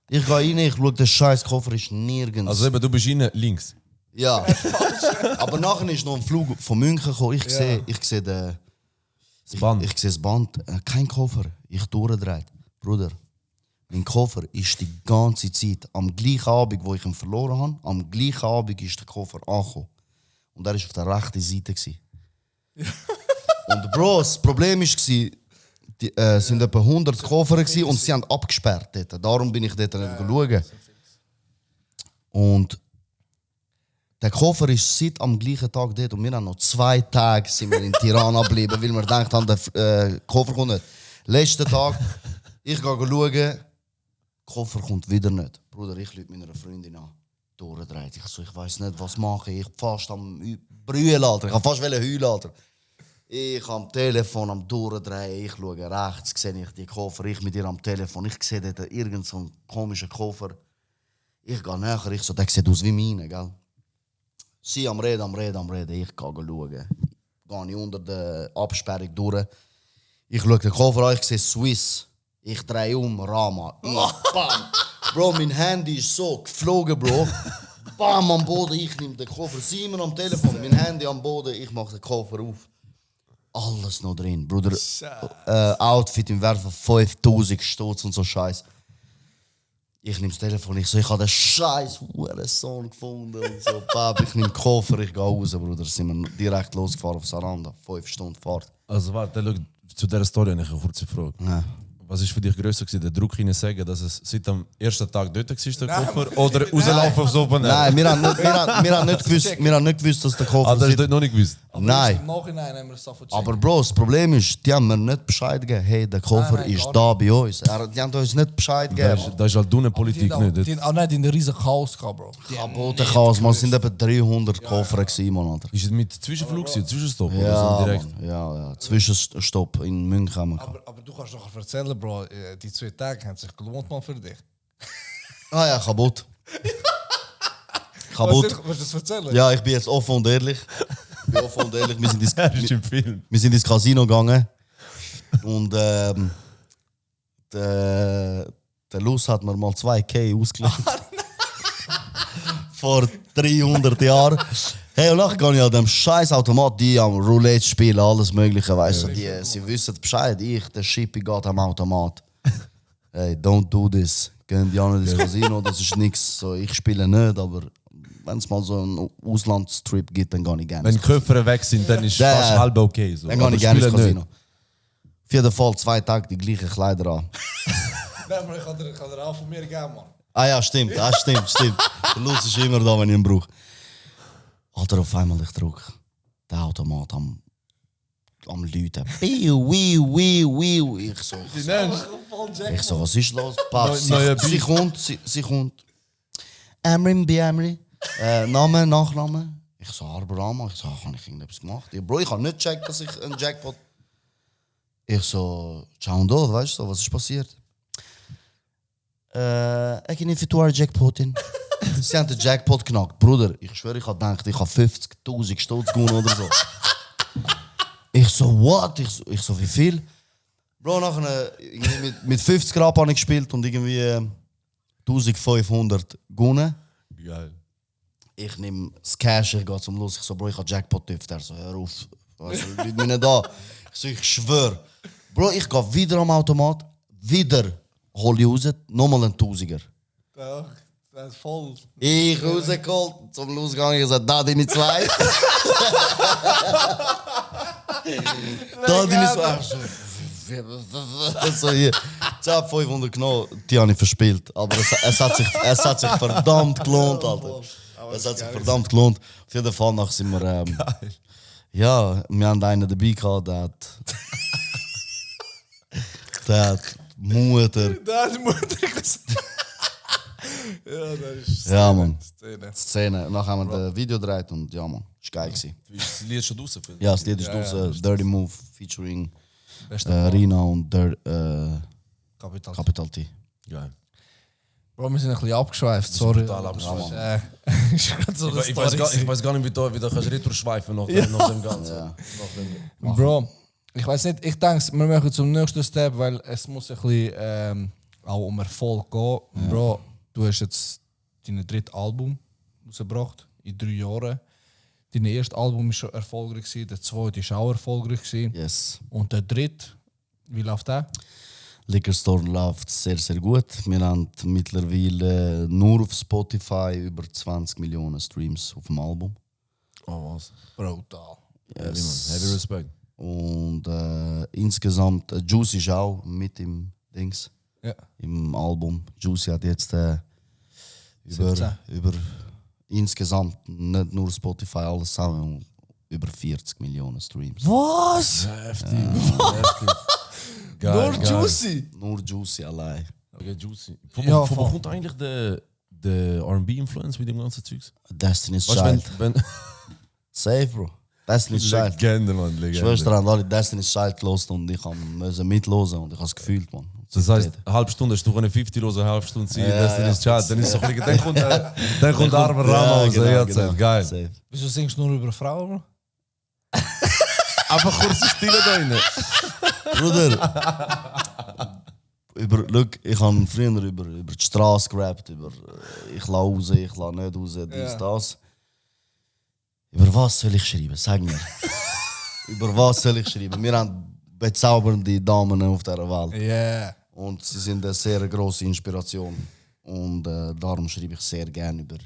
Ich gehe rein, ich schaue, der scheiß Koffer ist nirgends. Also eben, du bist rein links. Ja. Aber nachher ist noch ein Flug von München gekommen. Ich sehe das Band. Ich sehe das Band. Kein Koffer. Ich durchdreht. Bruder, mein Koffer ist die ganze Zeit am gleichen Abend, wo ich ihn verloren habe, am gleichen Abend ist der Koffer angekommen. Und er war auf der rechten Seite. Und Bro, das Problem war, es sind etwa 100 Koffer gewesen und sie haben abgesperrt dort. Darum bin ich dort schauen. Und der Koffer ist seit am gleichen Tag dort und wir haben noch 2 Tage sind wir in Tirana geblieben, weil wir gedacht haben, der Koffer kommt nicht. Letzten Tag, ich gehe schauen, der Koffer kommt wieder nicht. Bruder, ich rufe meiner Freundin an. Durchdreht. Ich weiß nicht, was mache ich. Fast am Brüllen, Alter. Ich habe fast heulen, Alter. Ich am Telefon am Durchdrehen. Ich schaue rechts, sehe ich die Koffer. Ich mit ihr am Telefon. Ich sehe dort irgendeinen so komischen Koffer. Ich gehe näher. Ich so, der sieht aus wie meine, gell? Sie am Reden. Ich gehe schauen. Gehe ich unter der Absperrung durch. Ich schaue den Koffer an, ich sehe Swiss. Ich drehe um, Rama. Bam! Bro, mein Handy ist so geflogen, Bro. Bam, am Boden, ich nehme den Koffer. Simon am Telefon, mein Handy am Boden, ich mache den Koffer auf. Alles noch drin, Bruder. Outfit im Wert von 5000 Stutz und so Scheiß. Ich nehme das Telefon, ich habe den scheiß Hurensohn gefunden und so. Bab, ich nehme den Koffer, ich gehe raus, Bruder. Sind wir direkt losgefahren auf Saranda. 5 Stunden Fahrt. Also warte, schau, zu dieser Story habe ich eine kurze Frage. Ja. Was war für dich grösser gewesen, der Druck hinein sagen, dass es seit dem ersten Tag dort war, der Koffer, oder rauslaufen aufs Open Air? Nein, wir haben nicht gewusst, dass der Koffer Ah, das hast sitzt. du dort noch nicht gewusst. Nein. Im Nachhinein haben wir es davon Aber Bro, das Problem ist, die haben mir nicht Bescheid gegeben, hey, der Koffer Nein, ist gar da bei uns. Die haben uns nicht Bescheid gegeben. Da ist halt du eine Politik nicht. Die haben auch nicht in der riesen Chaos gehabt, Bro. Die haben Bote Chaos, man, es sind etwa 300 Koffer gewesen, Mann, Alter. Ist es mit Zwischenflug, Zwischenstopp oder Ja, so direkt? Mann, ja. Zwischenstopp in München haben wir gehabt. aber du kannst doch erzählen, Bro, die 2 Tage haben sich gelohnt, man, für dich. Ah ja, kaputt. Kaputt. Willst du das erzählen? Ja, ich bin jetzt offen und ehrlich. Wir sind ins, Das ist im Film. wir sind ins Casino gegangen. Und der Luz hat mir mal 2K ausgeliehen. Vor 300 Jahren. Hey, und nachher gehe ich an dem scheiß Automat, die am Roulette spielen, alles Mögliche, weißt du. Sie wissen Bescheid, der Schippi geht am Automat. Hey, don't do this. Gehen die an ins Casino, das ist nichts. So, ich spiele nicht, aber wenn es mal so einen Auslandstrip gibt, dann gehe ich gerne. Wenn die Köpfe weg sind, dann ist fast halb okay. So. Dann gehe Aber ich gerne ins spielen Casino. nicht. Auf jeden Fall 2 Tage die gleichen Kleider an. Nein, aber ich kann dir auch von mir geben, Mann. Ah ja, stimmt. Der Luz ist immer da, wenn ich ihn brauche. Alter, auf einmal ich drücke den Automat am am Leuten. Wiu, wiu, wiu, wiu. Ich so, was ist los? Pass, sie kommt. Amrin, Amri. Name, Nachname. Ich so, Arborama. Ich so, habe ich irgendetwas gemacht? Ja, Bro, ich habe nicht gecheckt, dass ich einen Jackpot... Ich so, ciao und dort, weißt du, was ist passiert? Ich bin für einen Jackpot in. Sie haben den Jackpot knackt. Bruder, ich schwöre, ich habe gedacht, ich habe 50.000 Stutz gewonnen oder so. Ich so, what? Ich so, wie viel? Bro, nachher mit 50 Grad habe ich gespielt und irgendwie 1500 gewonnen. Geil. Ich nehme das Cash, ich gehe zum Los. Ich so, Bro, ich habe Jackpot tift. Er so, hör auf. Also, ich bin nicht da. Ich so, ich schwöre. Bro, ich gehe wieder am Automat, wieder hol ich raus, nochmal einen Tausiger. Doch, das ist voll. Ich rausgeholt, zum Losgang, ich gesagt, da deine zwei. Da deine zwei. So hier. Ich habe 500 genommen, die habe ich verspielt. Aber es hat sich verdammt gelohnt, Alter. Es hat sich verdammt gelohnt. Auf jeden Fall nach sind wir... ja, wir haben einen dabei gehabt, der hat Mutter... Das ist mutig. Ja, das ist Ja, Mann. Szene. Szene. Nachher haben wir das Video gedreht und ja, man, ist geil gewesen. Ist das Lied schon draußen? Ja, das Lied ist draußen. Dirty Move featuring Beste Rina und Kapital. T. Geil. Bro, wir sind ein bisschen abgeschweift, sorry. Total abgeschweift. Ist gerade so eine Ich weiß Story. gar nicht, wie du kannst retour schweifen nach dem Ganzen. Ja. Bro, ich weiß nicht, ich denke, wir machen zum nächsten Step, weil es muss ein bisschen auch um Erfolg gehen. Ja. Bro, du hast jetzt dein drittes Album rausgebracht in 3 Jahren. Dein erstes Album war schon erfolgreich, der zweite war auch erfolgreich. Yes. Und der dritte, wie läuft der? Liquor Store läuft sehr, sehr gut. Wir haben mittlerweile nur auf Spotify über 20 Millionen Streams auf dem Album. Oh, was? Brutal. Heavy, man. Heavy Respect. Und insgesamt, Juicy ist auch mit im Dings, Ja. im Album. Juicy hat jetzt über insgesamt, nicht nur Spotify, alles zusammen, über 40 Millionen Streams. Was? Heftig. Heftig. Geil, Nur geil. Juicy? Nur Juicy allein. Okay, Juicy. Ja, Wo voll. kommt eigentlich der R&B-Influence mit dem ganzen Zeugs? Destiny's Weißt Child. du, wenn Safe, Bro. Destiny's Child. Legende, Mann, Legende. Schwester haben alle Destiny's Child gelost und ich musste mitlosen und ich habe es gefühlt, man. Das heisst, eine halbe Stunde hast du eine 50 los, eine halbe Stunde sein, Ja, Destiny's ja. Child. Dann ist so ein bisschen, dann kommt Arber Rama raus. Ja, geil. Safe. Wieso singst du nur über Frauen, Bro? Einfach kurze Stille da rein. Bruder, look, ich habe früher über die Straße gerappt, über ich lasse raus, ich lasse nicht raus, dies, das. Über was soll ich schreiben? Sag mir. Über was soll ich schreiben? Wir haben bezaubernde Damen auf dieser Welt. Yeah. Und sie sind eine sehr grosse Inspiration. Und darum schreibe ich sehr gerne über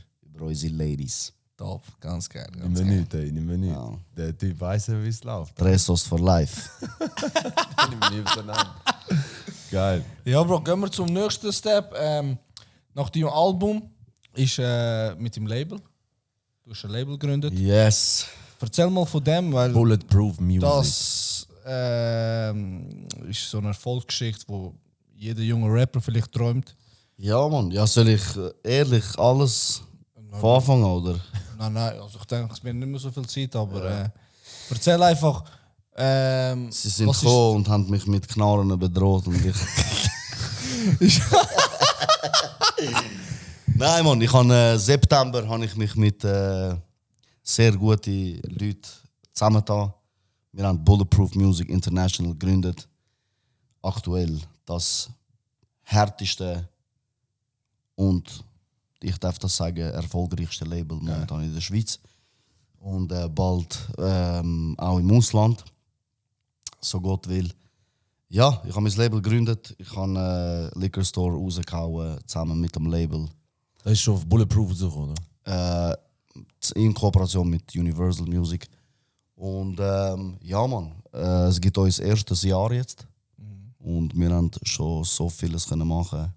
unsere Ladies. Top, ganz geil. Nimm Ganz mir geil. nicht, ey, nimm mir nicht. Ja. Der Typ weiss ja, wie es läuft. Dressos for life. Nimm mir nicht auseinander. Geil. Ja, Bro, gehen wir zum nächsten Step. Nach deinem Album ist mit dem Label. Du hast ein Label gegründet. Yes. Erzähl mal von dem, weil Bulletproof Music. das ist so eine Erfolgsgeschichte, wo jeder junge Rapper vielleicht träumt. Ja, Mann. Ja, soll ich ehrlich alles von Anfang an, oder? Nein, also ich denke, es wird nicht mehr so viel Zeit, aber erzähl einfach. Sie sind was ist- gekommen und haben mich mit Knarren bedroht und ich... Nein, Mann, ich habe September habe ich mich mit sehr guten Leuten zusammengetan. Wir haben Bulletproof Music International gegründet. Aktuell das härteste und ich darf das sagen, erfolgreichste Label momentan in der Schweiz. Und bald auch im Ausland, so Gott will. Ja, ich habe mein Label gegründet. Ich habe Liquor Store rausgehauen, zusammen mit dem Label. Das ist schon auf Bulletproof rausgekommen, oder? In Kooperation mit Universal Music. Und ja, Mann, es gibt uns erstes Jahr jetzt. Und wir haben schon so vieles können machen.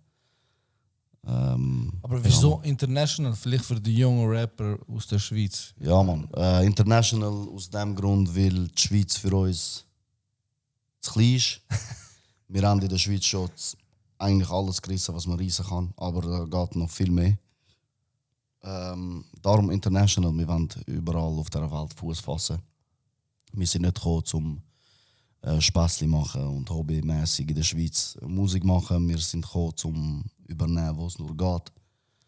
Aber wieso international? Vielleicht für die jungen Rapper aus der Schweiz. Ja, man. International aus dem Grund, weil die Schweiz für uns zu klein ist. Wir haben in der Schweiz schon eigentlich alles gerissen, was man reissen kann, aber da geht noch viel mehr. Darum international, wir wollen überall auf der Welt Fuß fassen. Wir sind nicht gekommen, um Späßli machen und hobbymäßig in der Schweiz Musik machen. Wir sind gekommen, um übernehmen, wo es nur geht.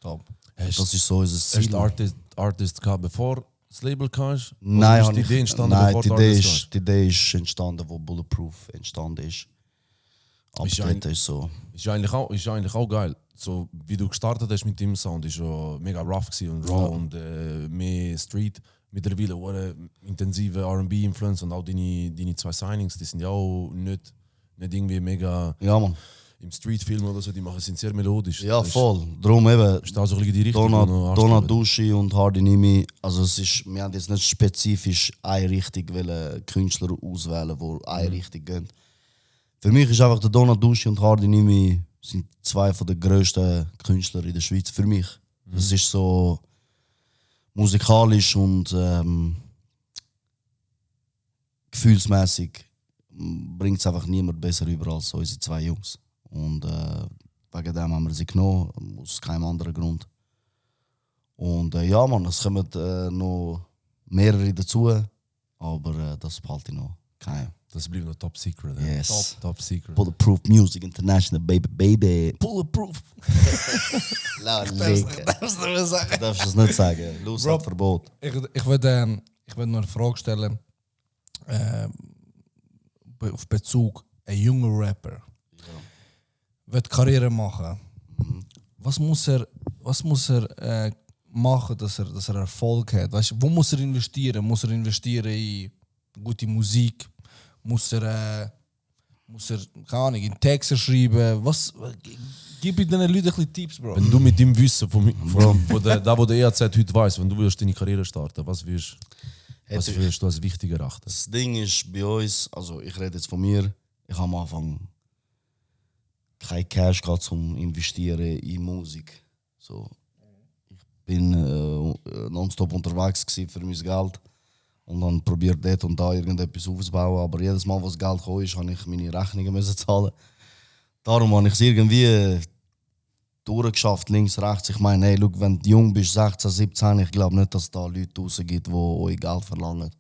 Top. Das ist so unser Ziel. Hast du Artist gehabt, bevor das Label kam? Nein, ist die Idee entstanden, bevor die du Idee Artist ist, die Idee ist entstanden, wo Bulletproof entstanden ist. Aber Ist dort ist so. Ist eigentlich auch geil. So, wie du gestartet hast mit dem Sound, ist ja mega rough gewesen und raw und mehr Street. Mittlerweile eine intensive R&B-Influence und auch deine 2 Signings, die sind ja auch nicht irgendwie mega Ja, man. im Street-Film oder so, die machen sind sehr melodisch. Ja, Das voll. Darum eben. Ist da so ein bisschen die Richtung, die noch Dona anstreben. Duschi und Hardy Nimi. Also es ist, wir haben jetzt nicht spezifisch eine Richtung Künstler auswählen, die eine Richtung gehen. Für mich ist einfach der Dona Duschi und Hardy Nimi sind 2 der grössten Künstler in der Schweiz. Für mich. Das ist so musikalisch und gefühlsmäßig bringt es einfach niemand besser über als unsere 2 Jungs. Und wegen dem haben wir sie genommen, aus keinem anderen Grund. Und ja, man, es kommen noch mehrere dazu, aber das behalte ich noch. Kein. Das bleibt noch Top Secret. Yes. Top Secret. Bulletproof Music International, baby. Bulletproof. Lass lecker. Darfst du mir sagen? Du darfst es nicht sagen. Los Bro. hat Verbot. Ich würde nur eine Frage stellen. Auf Bezug ein junger Rapper wird Karriere machen. Was muss er machen, dass er Erfolg hat? Weißt, wo muss er investieren? Muss er investieren in gute Musik? Muss er keine Ahnung, in Texte schreiben? Gib den Leuten ein bisschen Tipps, Bro. Wenn du mit dem Wissen, wo der EAZ heute weiss, wenn du willst deine Karriere starten, was würdest du als wichtig erachten? Das Ding ist bei uns, also ich rede jetzt von mir, ich habe am Anfang kein Cash gehabt zum Investieren in Musik. So, ich bin nonstop unterwegs gewesen für mein Geld und dann probiert dort und da irgendetwas aufzubauen. Aber jedes Mal, wo das Geld kam, habe ich meine Rechnungen müssen zahlen. Darum habe ich es irgendwie durchgeschafft, links, rechts. Ich meine, hey, look, wenn du jung bist, 16, 17, ich glaube nicht, dass es da Leute draussen gibt, die euch Geld verlangen.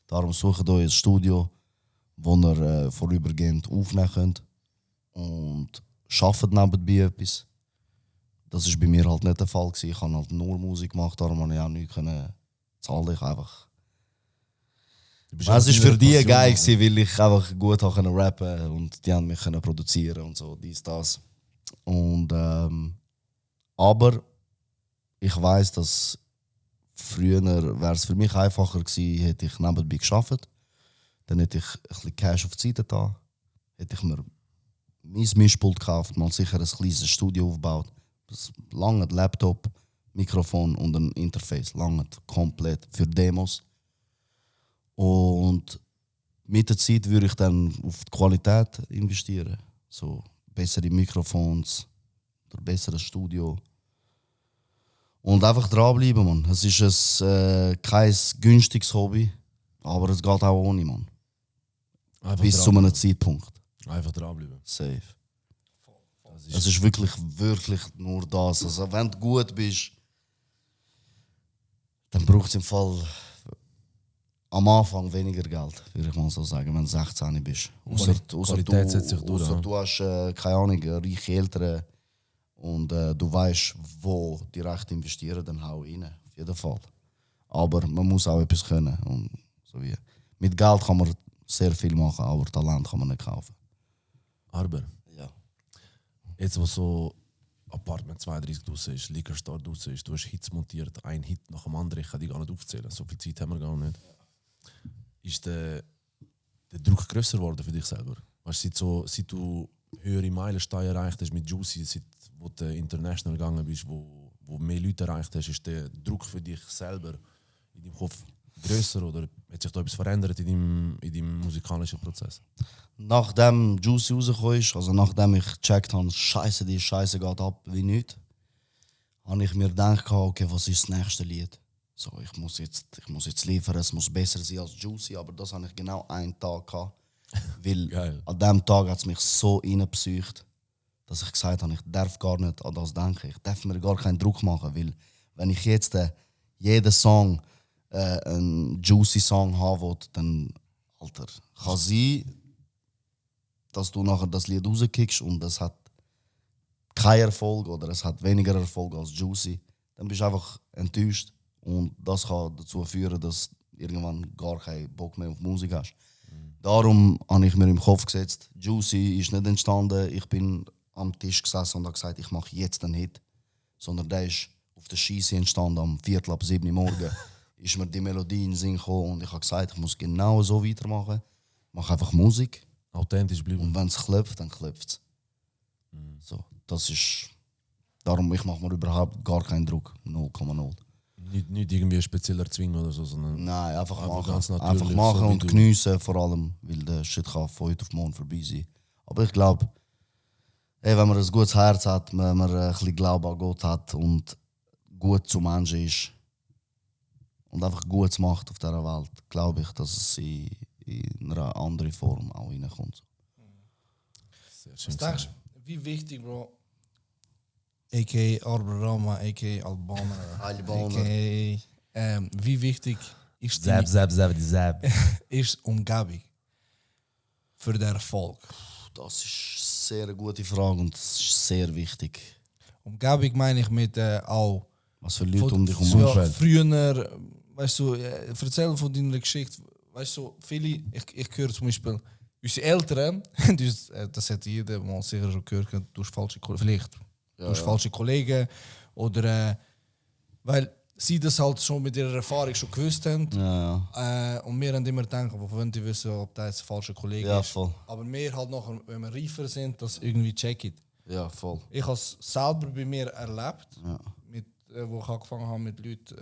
Darum sucht euch ein Studio, wo ihr vorübergehend aufnehmen könnt. Und arbeitet nebenbei etwas. Das war bei mir halt nicht der Fall. Ich habe halt nur Musik gemacht, darum konnte ich auch nichts zahlen. Ich einfach. Es war für die geil, weil ich einfach gut rappen konnte und die haben mich produzieren und so, dies, das. Und, aber ich weiss, dass früher wäre es für mich einfacher gewesen, hätte ich nebenbei gearbeitet. Dann hätte ich ein bisschen Cash auf die Seite da. Hätte ich mir mein Mischpult gekauft, mal sicher ein kleines Studio aufgebaut. Das lange Laptop, Mikrofon und ein Interface. Lange komplett für Demos. Und mit der Zeit würde ich dann auf die Qualität investieren. So bessere Mikrofons, ein besseres Studio. Und einfach dranbleiben, man. Es ist kein günstiges Hobby, aber es geht auch ohne, man. Bis zu einem Zeitpunkt. Einfach dranbleiben. Safe. Es ist wirklich nur das. Also, wenn du gut bist, dann braucht es im Fall am Anfang weniger Geld, würde ich mal so sagen, wenn du 16 bist. Qualität setzt sich durch. Du hast, keine Ahnung, reiche Eltern und du weißt, wo die Rechte investieren, dann hau rein. Auf jeden Fall. Aber man muss auch etwas können. Und so wie. Mit Geld kann man sehr viel machen, aber Talent kann man nicht kaufen. Arber, Ja. jetzt wo so Apartment 32 draussen ist, Liquor Store draussen ist, du hast Hits montiert, ein Hit nach dem anderen, ich kann die gar nicht aufzählen, so viel Zeit haben wir gar nicht. Ist der Druck grösser geworden für dich selber? Weißt, seit du höhere Meilensteine erreicht hast mit Juicy, seit wo du international gegangen bist, wo mehr Leute erreicht hast, ist der Druck für dich selber in deinem Kopf grösser oder hat sich da etwas verändert in deinem musikalischen Prozess? Nachdem Juicy rausgekommen ist, also nachdem ich gecheckt habe, die Scheiße geht ab wie nichts, habe ich mir gedacht, okay, was ist das nächste Lied? So, ich muss jetzt liefern, es muss besser sein als Juicy, aber das habe ich genau einen Tag gehabt. Weil Geil. an diesem Tag hat es mich so reingepsycht, dass ich gesagt habe, ich darf gar nicht an das denken. Ich darf mir gar keinen Druck machen, weil wenn ich jetzt jeden Song einen Juicy Song haben will, dann, Alter, kann sein, dass du nachher das Lied rauskickst und es hat keinen Erfolg oder es hat weniger Erfolg als Juicy. Dann bist du einfach enttäuscht und das kann dazu führen, dass du irgendwann gar keinen Bock mehr auf Musik hast. Darum habe ich mir im Kopf gesetzt, Juicy ist nicht entstanden, ich bin am Tisch gesessen und habe gesagt, ich mache jetzt einen Hit. Sondern der ist auf der Scheisse entstanden, am 6:45 Uhr morgens ist mir die Melodie in den Sinn gekommen und ich habe gesagt, ich muss genau so weitermachen. Ich mache einfach Musik Authentisch bleiben. und wenn es klopft, dann klopft es. So, das ist... Darum, ich mache mir überhaupt gar keinen Druck. 0,0. Nicht irgendwie speziell erzwingen oder so, sondern Nein, einfach machen. ganz natürlich, Einfach machen so wie und du. geniessen vor allem, weil der Shit kann von heute auf morgen vorbei sein. Aber ich glaube, wenn man ein gutes Herz hat, wenn man ein bisschen Glauben an Gott hat und gut zu Menschen ist und einfach Gutes macht auf dieser Welt, glaube ich, dass es in einer anderen Form auch reinkommt. sehr schön. Was denkst du, wie wichtig, Bro, a.k.a. Arborama, a.k.a. Albaner, Albaner. a.k.a. Wie wichtig ist die Zab. ist die Umgebung für den Erfolg? Das ist eine sehr gute Frage und das ist sehr wichtig. Umgebung meine ich mit auch Was für Leute um dich herum so, haben. ja, früher, weißt du, erzähl von deiner Geschichte. Weißt du, viele, ich höre zum Beispiel, unsere Eltern, das hat jeder mal sicher schon gehört, du hast falsche Kollegen, vielleicht, du hast falsche Kollegen oder weil sie das halt schon mit ihrer Erfahrung schon gewusst haben. Ja. Und wir haben immer gedacht, aber wollen die wissen, ob das jetzt ein falscher Kollege Ja, ist. voll. Aber wir halt nachher, wenn wir reifer sind, das irgendwie checken. Ja, voll. Ich habe es selber bei mir erlebt, Ja. mit, wo ich angefangen habe mit Leuten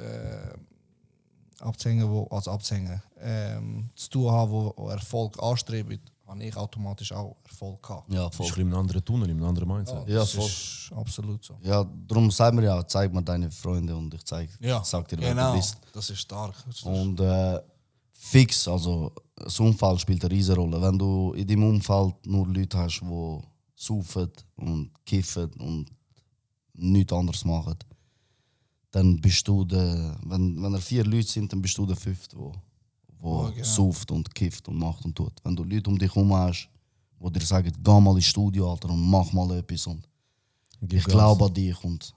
abzuhängen, zu tun haben, die Erfolg anstreben, habe ich automatisch auch Erfolg gehabt. Ja, Bist voll. du in einem anderen Tunnel, in einem anderen Mindset. Ja, das voll. ist absolut so. Ja, darum sagen wir ja, zeig mir deine Freunde und ich sag dir, wer genau. du bist. Das ist stark. Und fix, also das Umfeld spielt eine riesige Rolle. Wenn du in deinem Umfeld nur Leute hast, die saufen und kiffen und nichts anderes machen, dann bist du der, wenn 4 Leute sind, dann bist du der 5., wo genau. sauft und kifft und macht und tut. Wenn du Leute um dich herum hast, die dir sagen, geh mal ins Studio, Alter, und mach mal etwas und ich glaube an dich und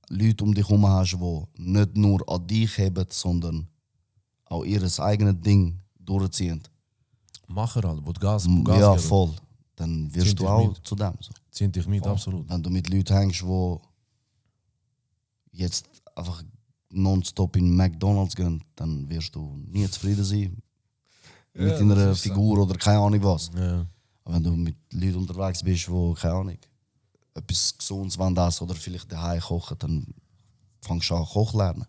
Leute um dich herum hast, die nicht nur an dich heben, sondern auch ihr eigenes Ding durchziehen. Macher halt, wo du Gas Ja, geben. voll. Dann wirst Ziehen du dich auch mit. zu dem. So. Ziehen dich mit, absolut. Wenn du mit Leuten hängst, die jetzt einfach nonstop in McDonalds gehen, dann wirst du nie zufrieden sein. Ja, mit deiner das ist so. Figur oder keine Ahnung was. Ja. Aber wenn du mit Leuten unterwegs bist, die, keine Ahnung, etwas Gesundes wollen essen oder vielleicht daheim kochen, dann fängst du an Koch lernen.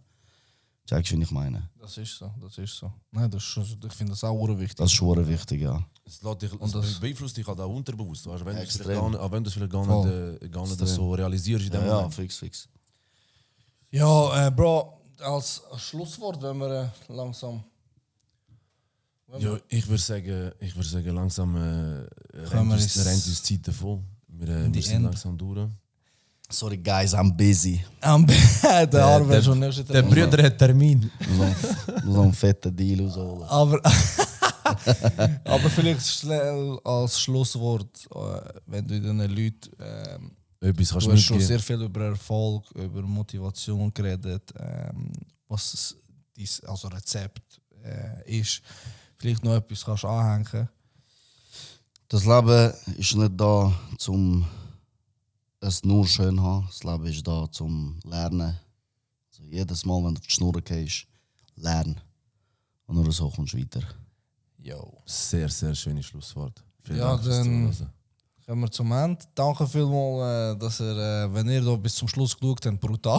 Checkst du, wie ich meine? Das ist so, das ist so. Nein, das ist schon, ich finde das auch wichtig. Das ist schon wichtig, ja. Es lässt dich, Und das- beeinflusst dich halt auch unterbewusst. Weißt, wenn du es Extrem. vielleicht gar nicht, auch wenn du es vielleicht gar Voll. nicht, gar nicht so realisierst in dem Ja, Moment. fix. Ja, Bro, als Schlusswort, wenn wir langsam. Ja, ich würde sagen, langsam wir rennt ins- uns die Zeit davon. Wir die sind End. langsam durch. Sorry guys, I'm busy. Der Arme schon nicht. Der Bruder hat Termin. So einen fetten Deal rausholen. Aber vielleicht schnell als Schlusswort, wenn du den Leuten. Etwas kannst Du du hast schon mitgeben. sehr viel über Erfolg, über Motivation geredet, was dies also Rezept ist. Vielleicht noch etwas kannst du anhängen. Das Leben ist nicht da, um es nur schön zu haben. Das Leben ist da, zum Lernen. Also jedes Mal, wenn du auf die Schnur gehst, lern. Und nur so kommst du weiter. Jo. Sehr, sehr schönes Schlusswort. Vielen Ja, Dank fürs dann- Zuhören. Kommen wir zum Ende. Danke vielmals, dass ihr, wenn ihr da bis zum Schluss geschaut habt, brutal.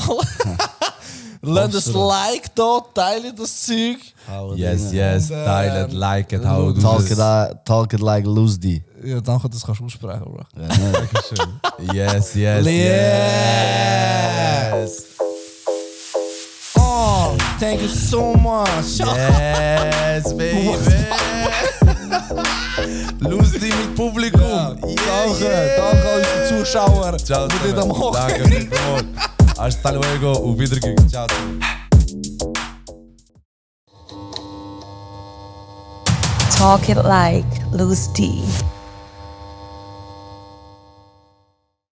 Lasst ein Like da, teilt das Zeug. Yes, yes, Und, teilt, liket, hau Talk du Talk it like Luzdi. Ja, danke, dass du kannst aussprechen, Bro. Dankeschön. Yes, yes, yes. Oh, thank you so much. Yes, baby. Lustig mit Publikum. Danke an unsere Zuschauer. Ciao, die dit am Danke, Hocken. vielmals. Hasta luego und wiedergehen. Ciao. Talk it like Loose D.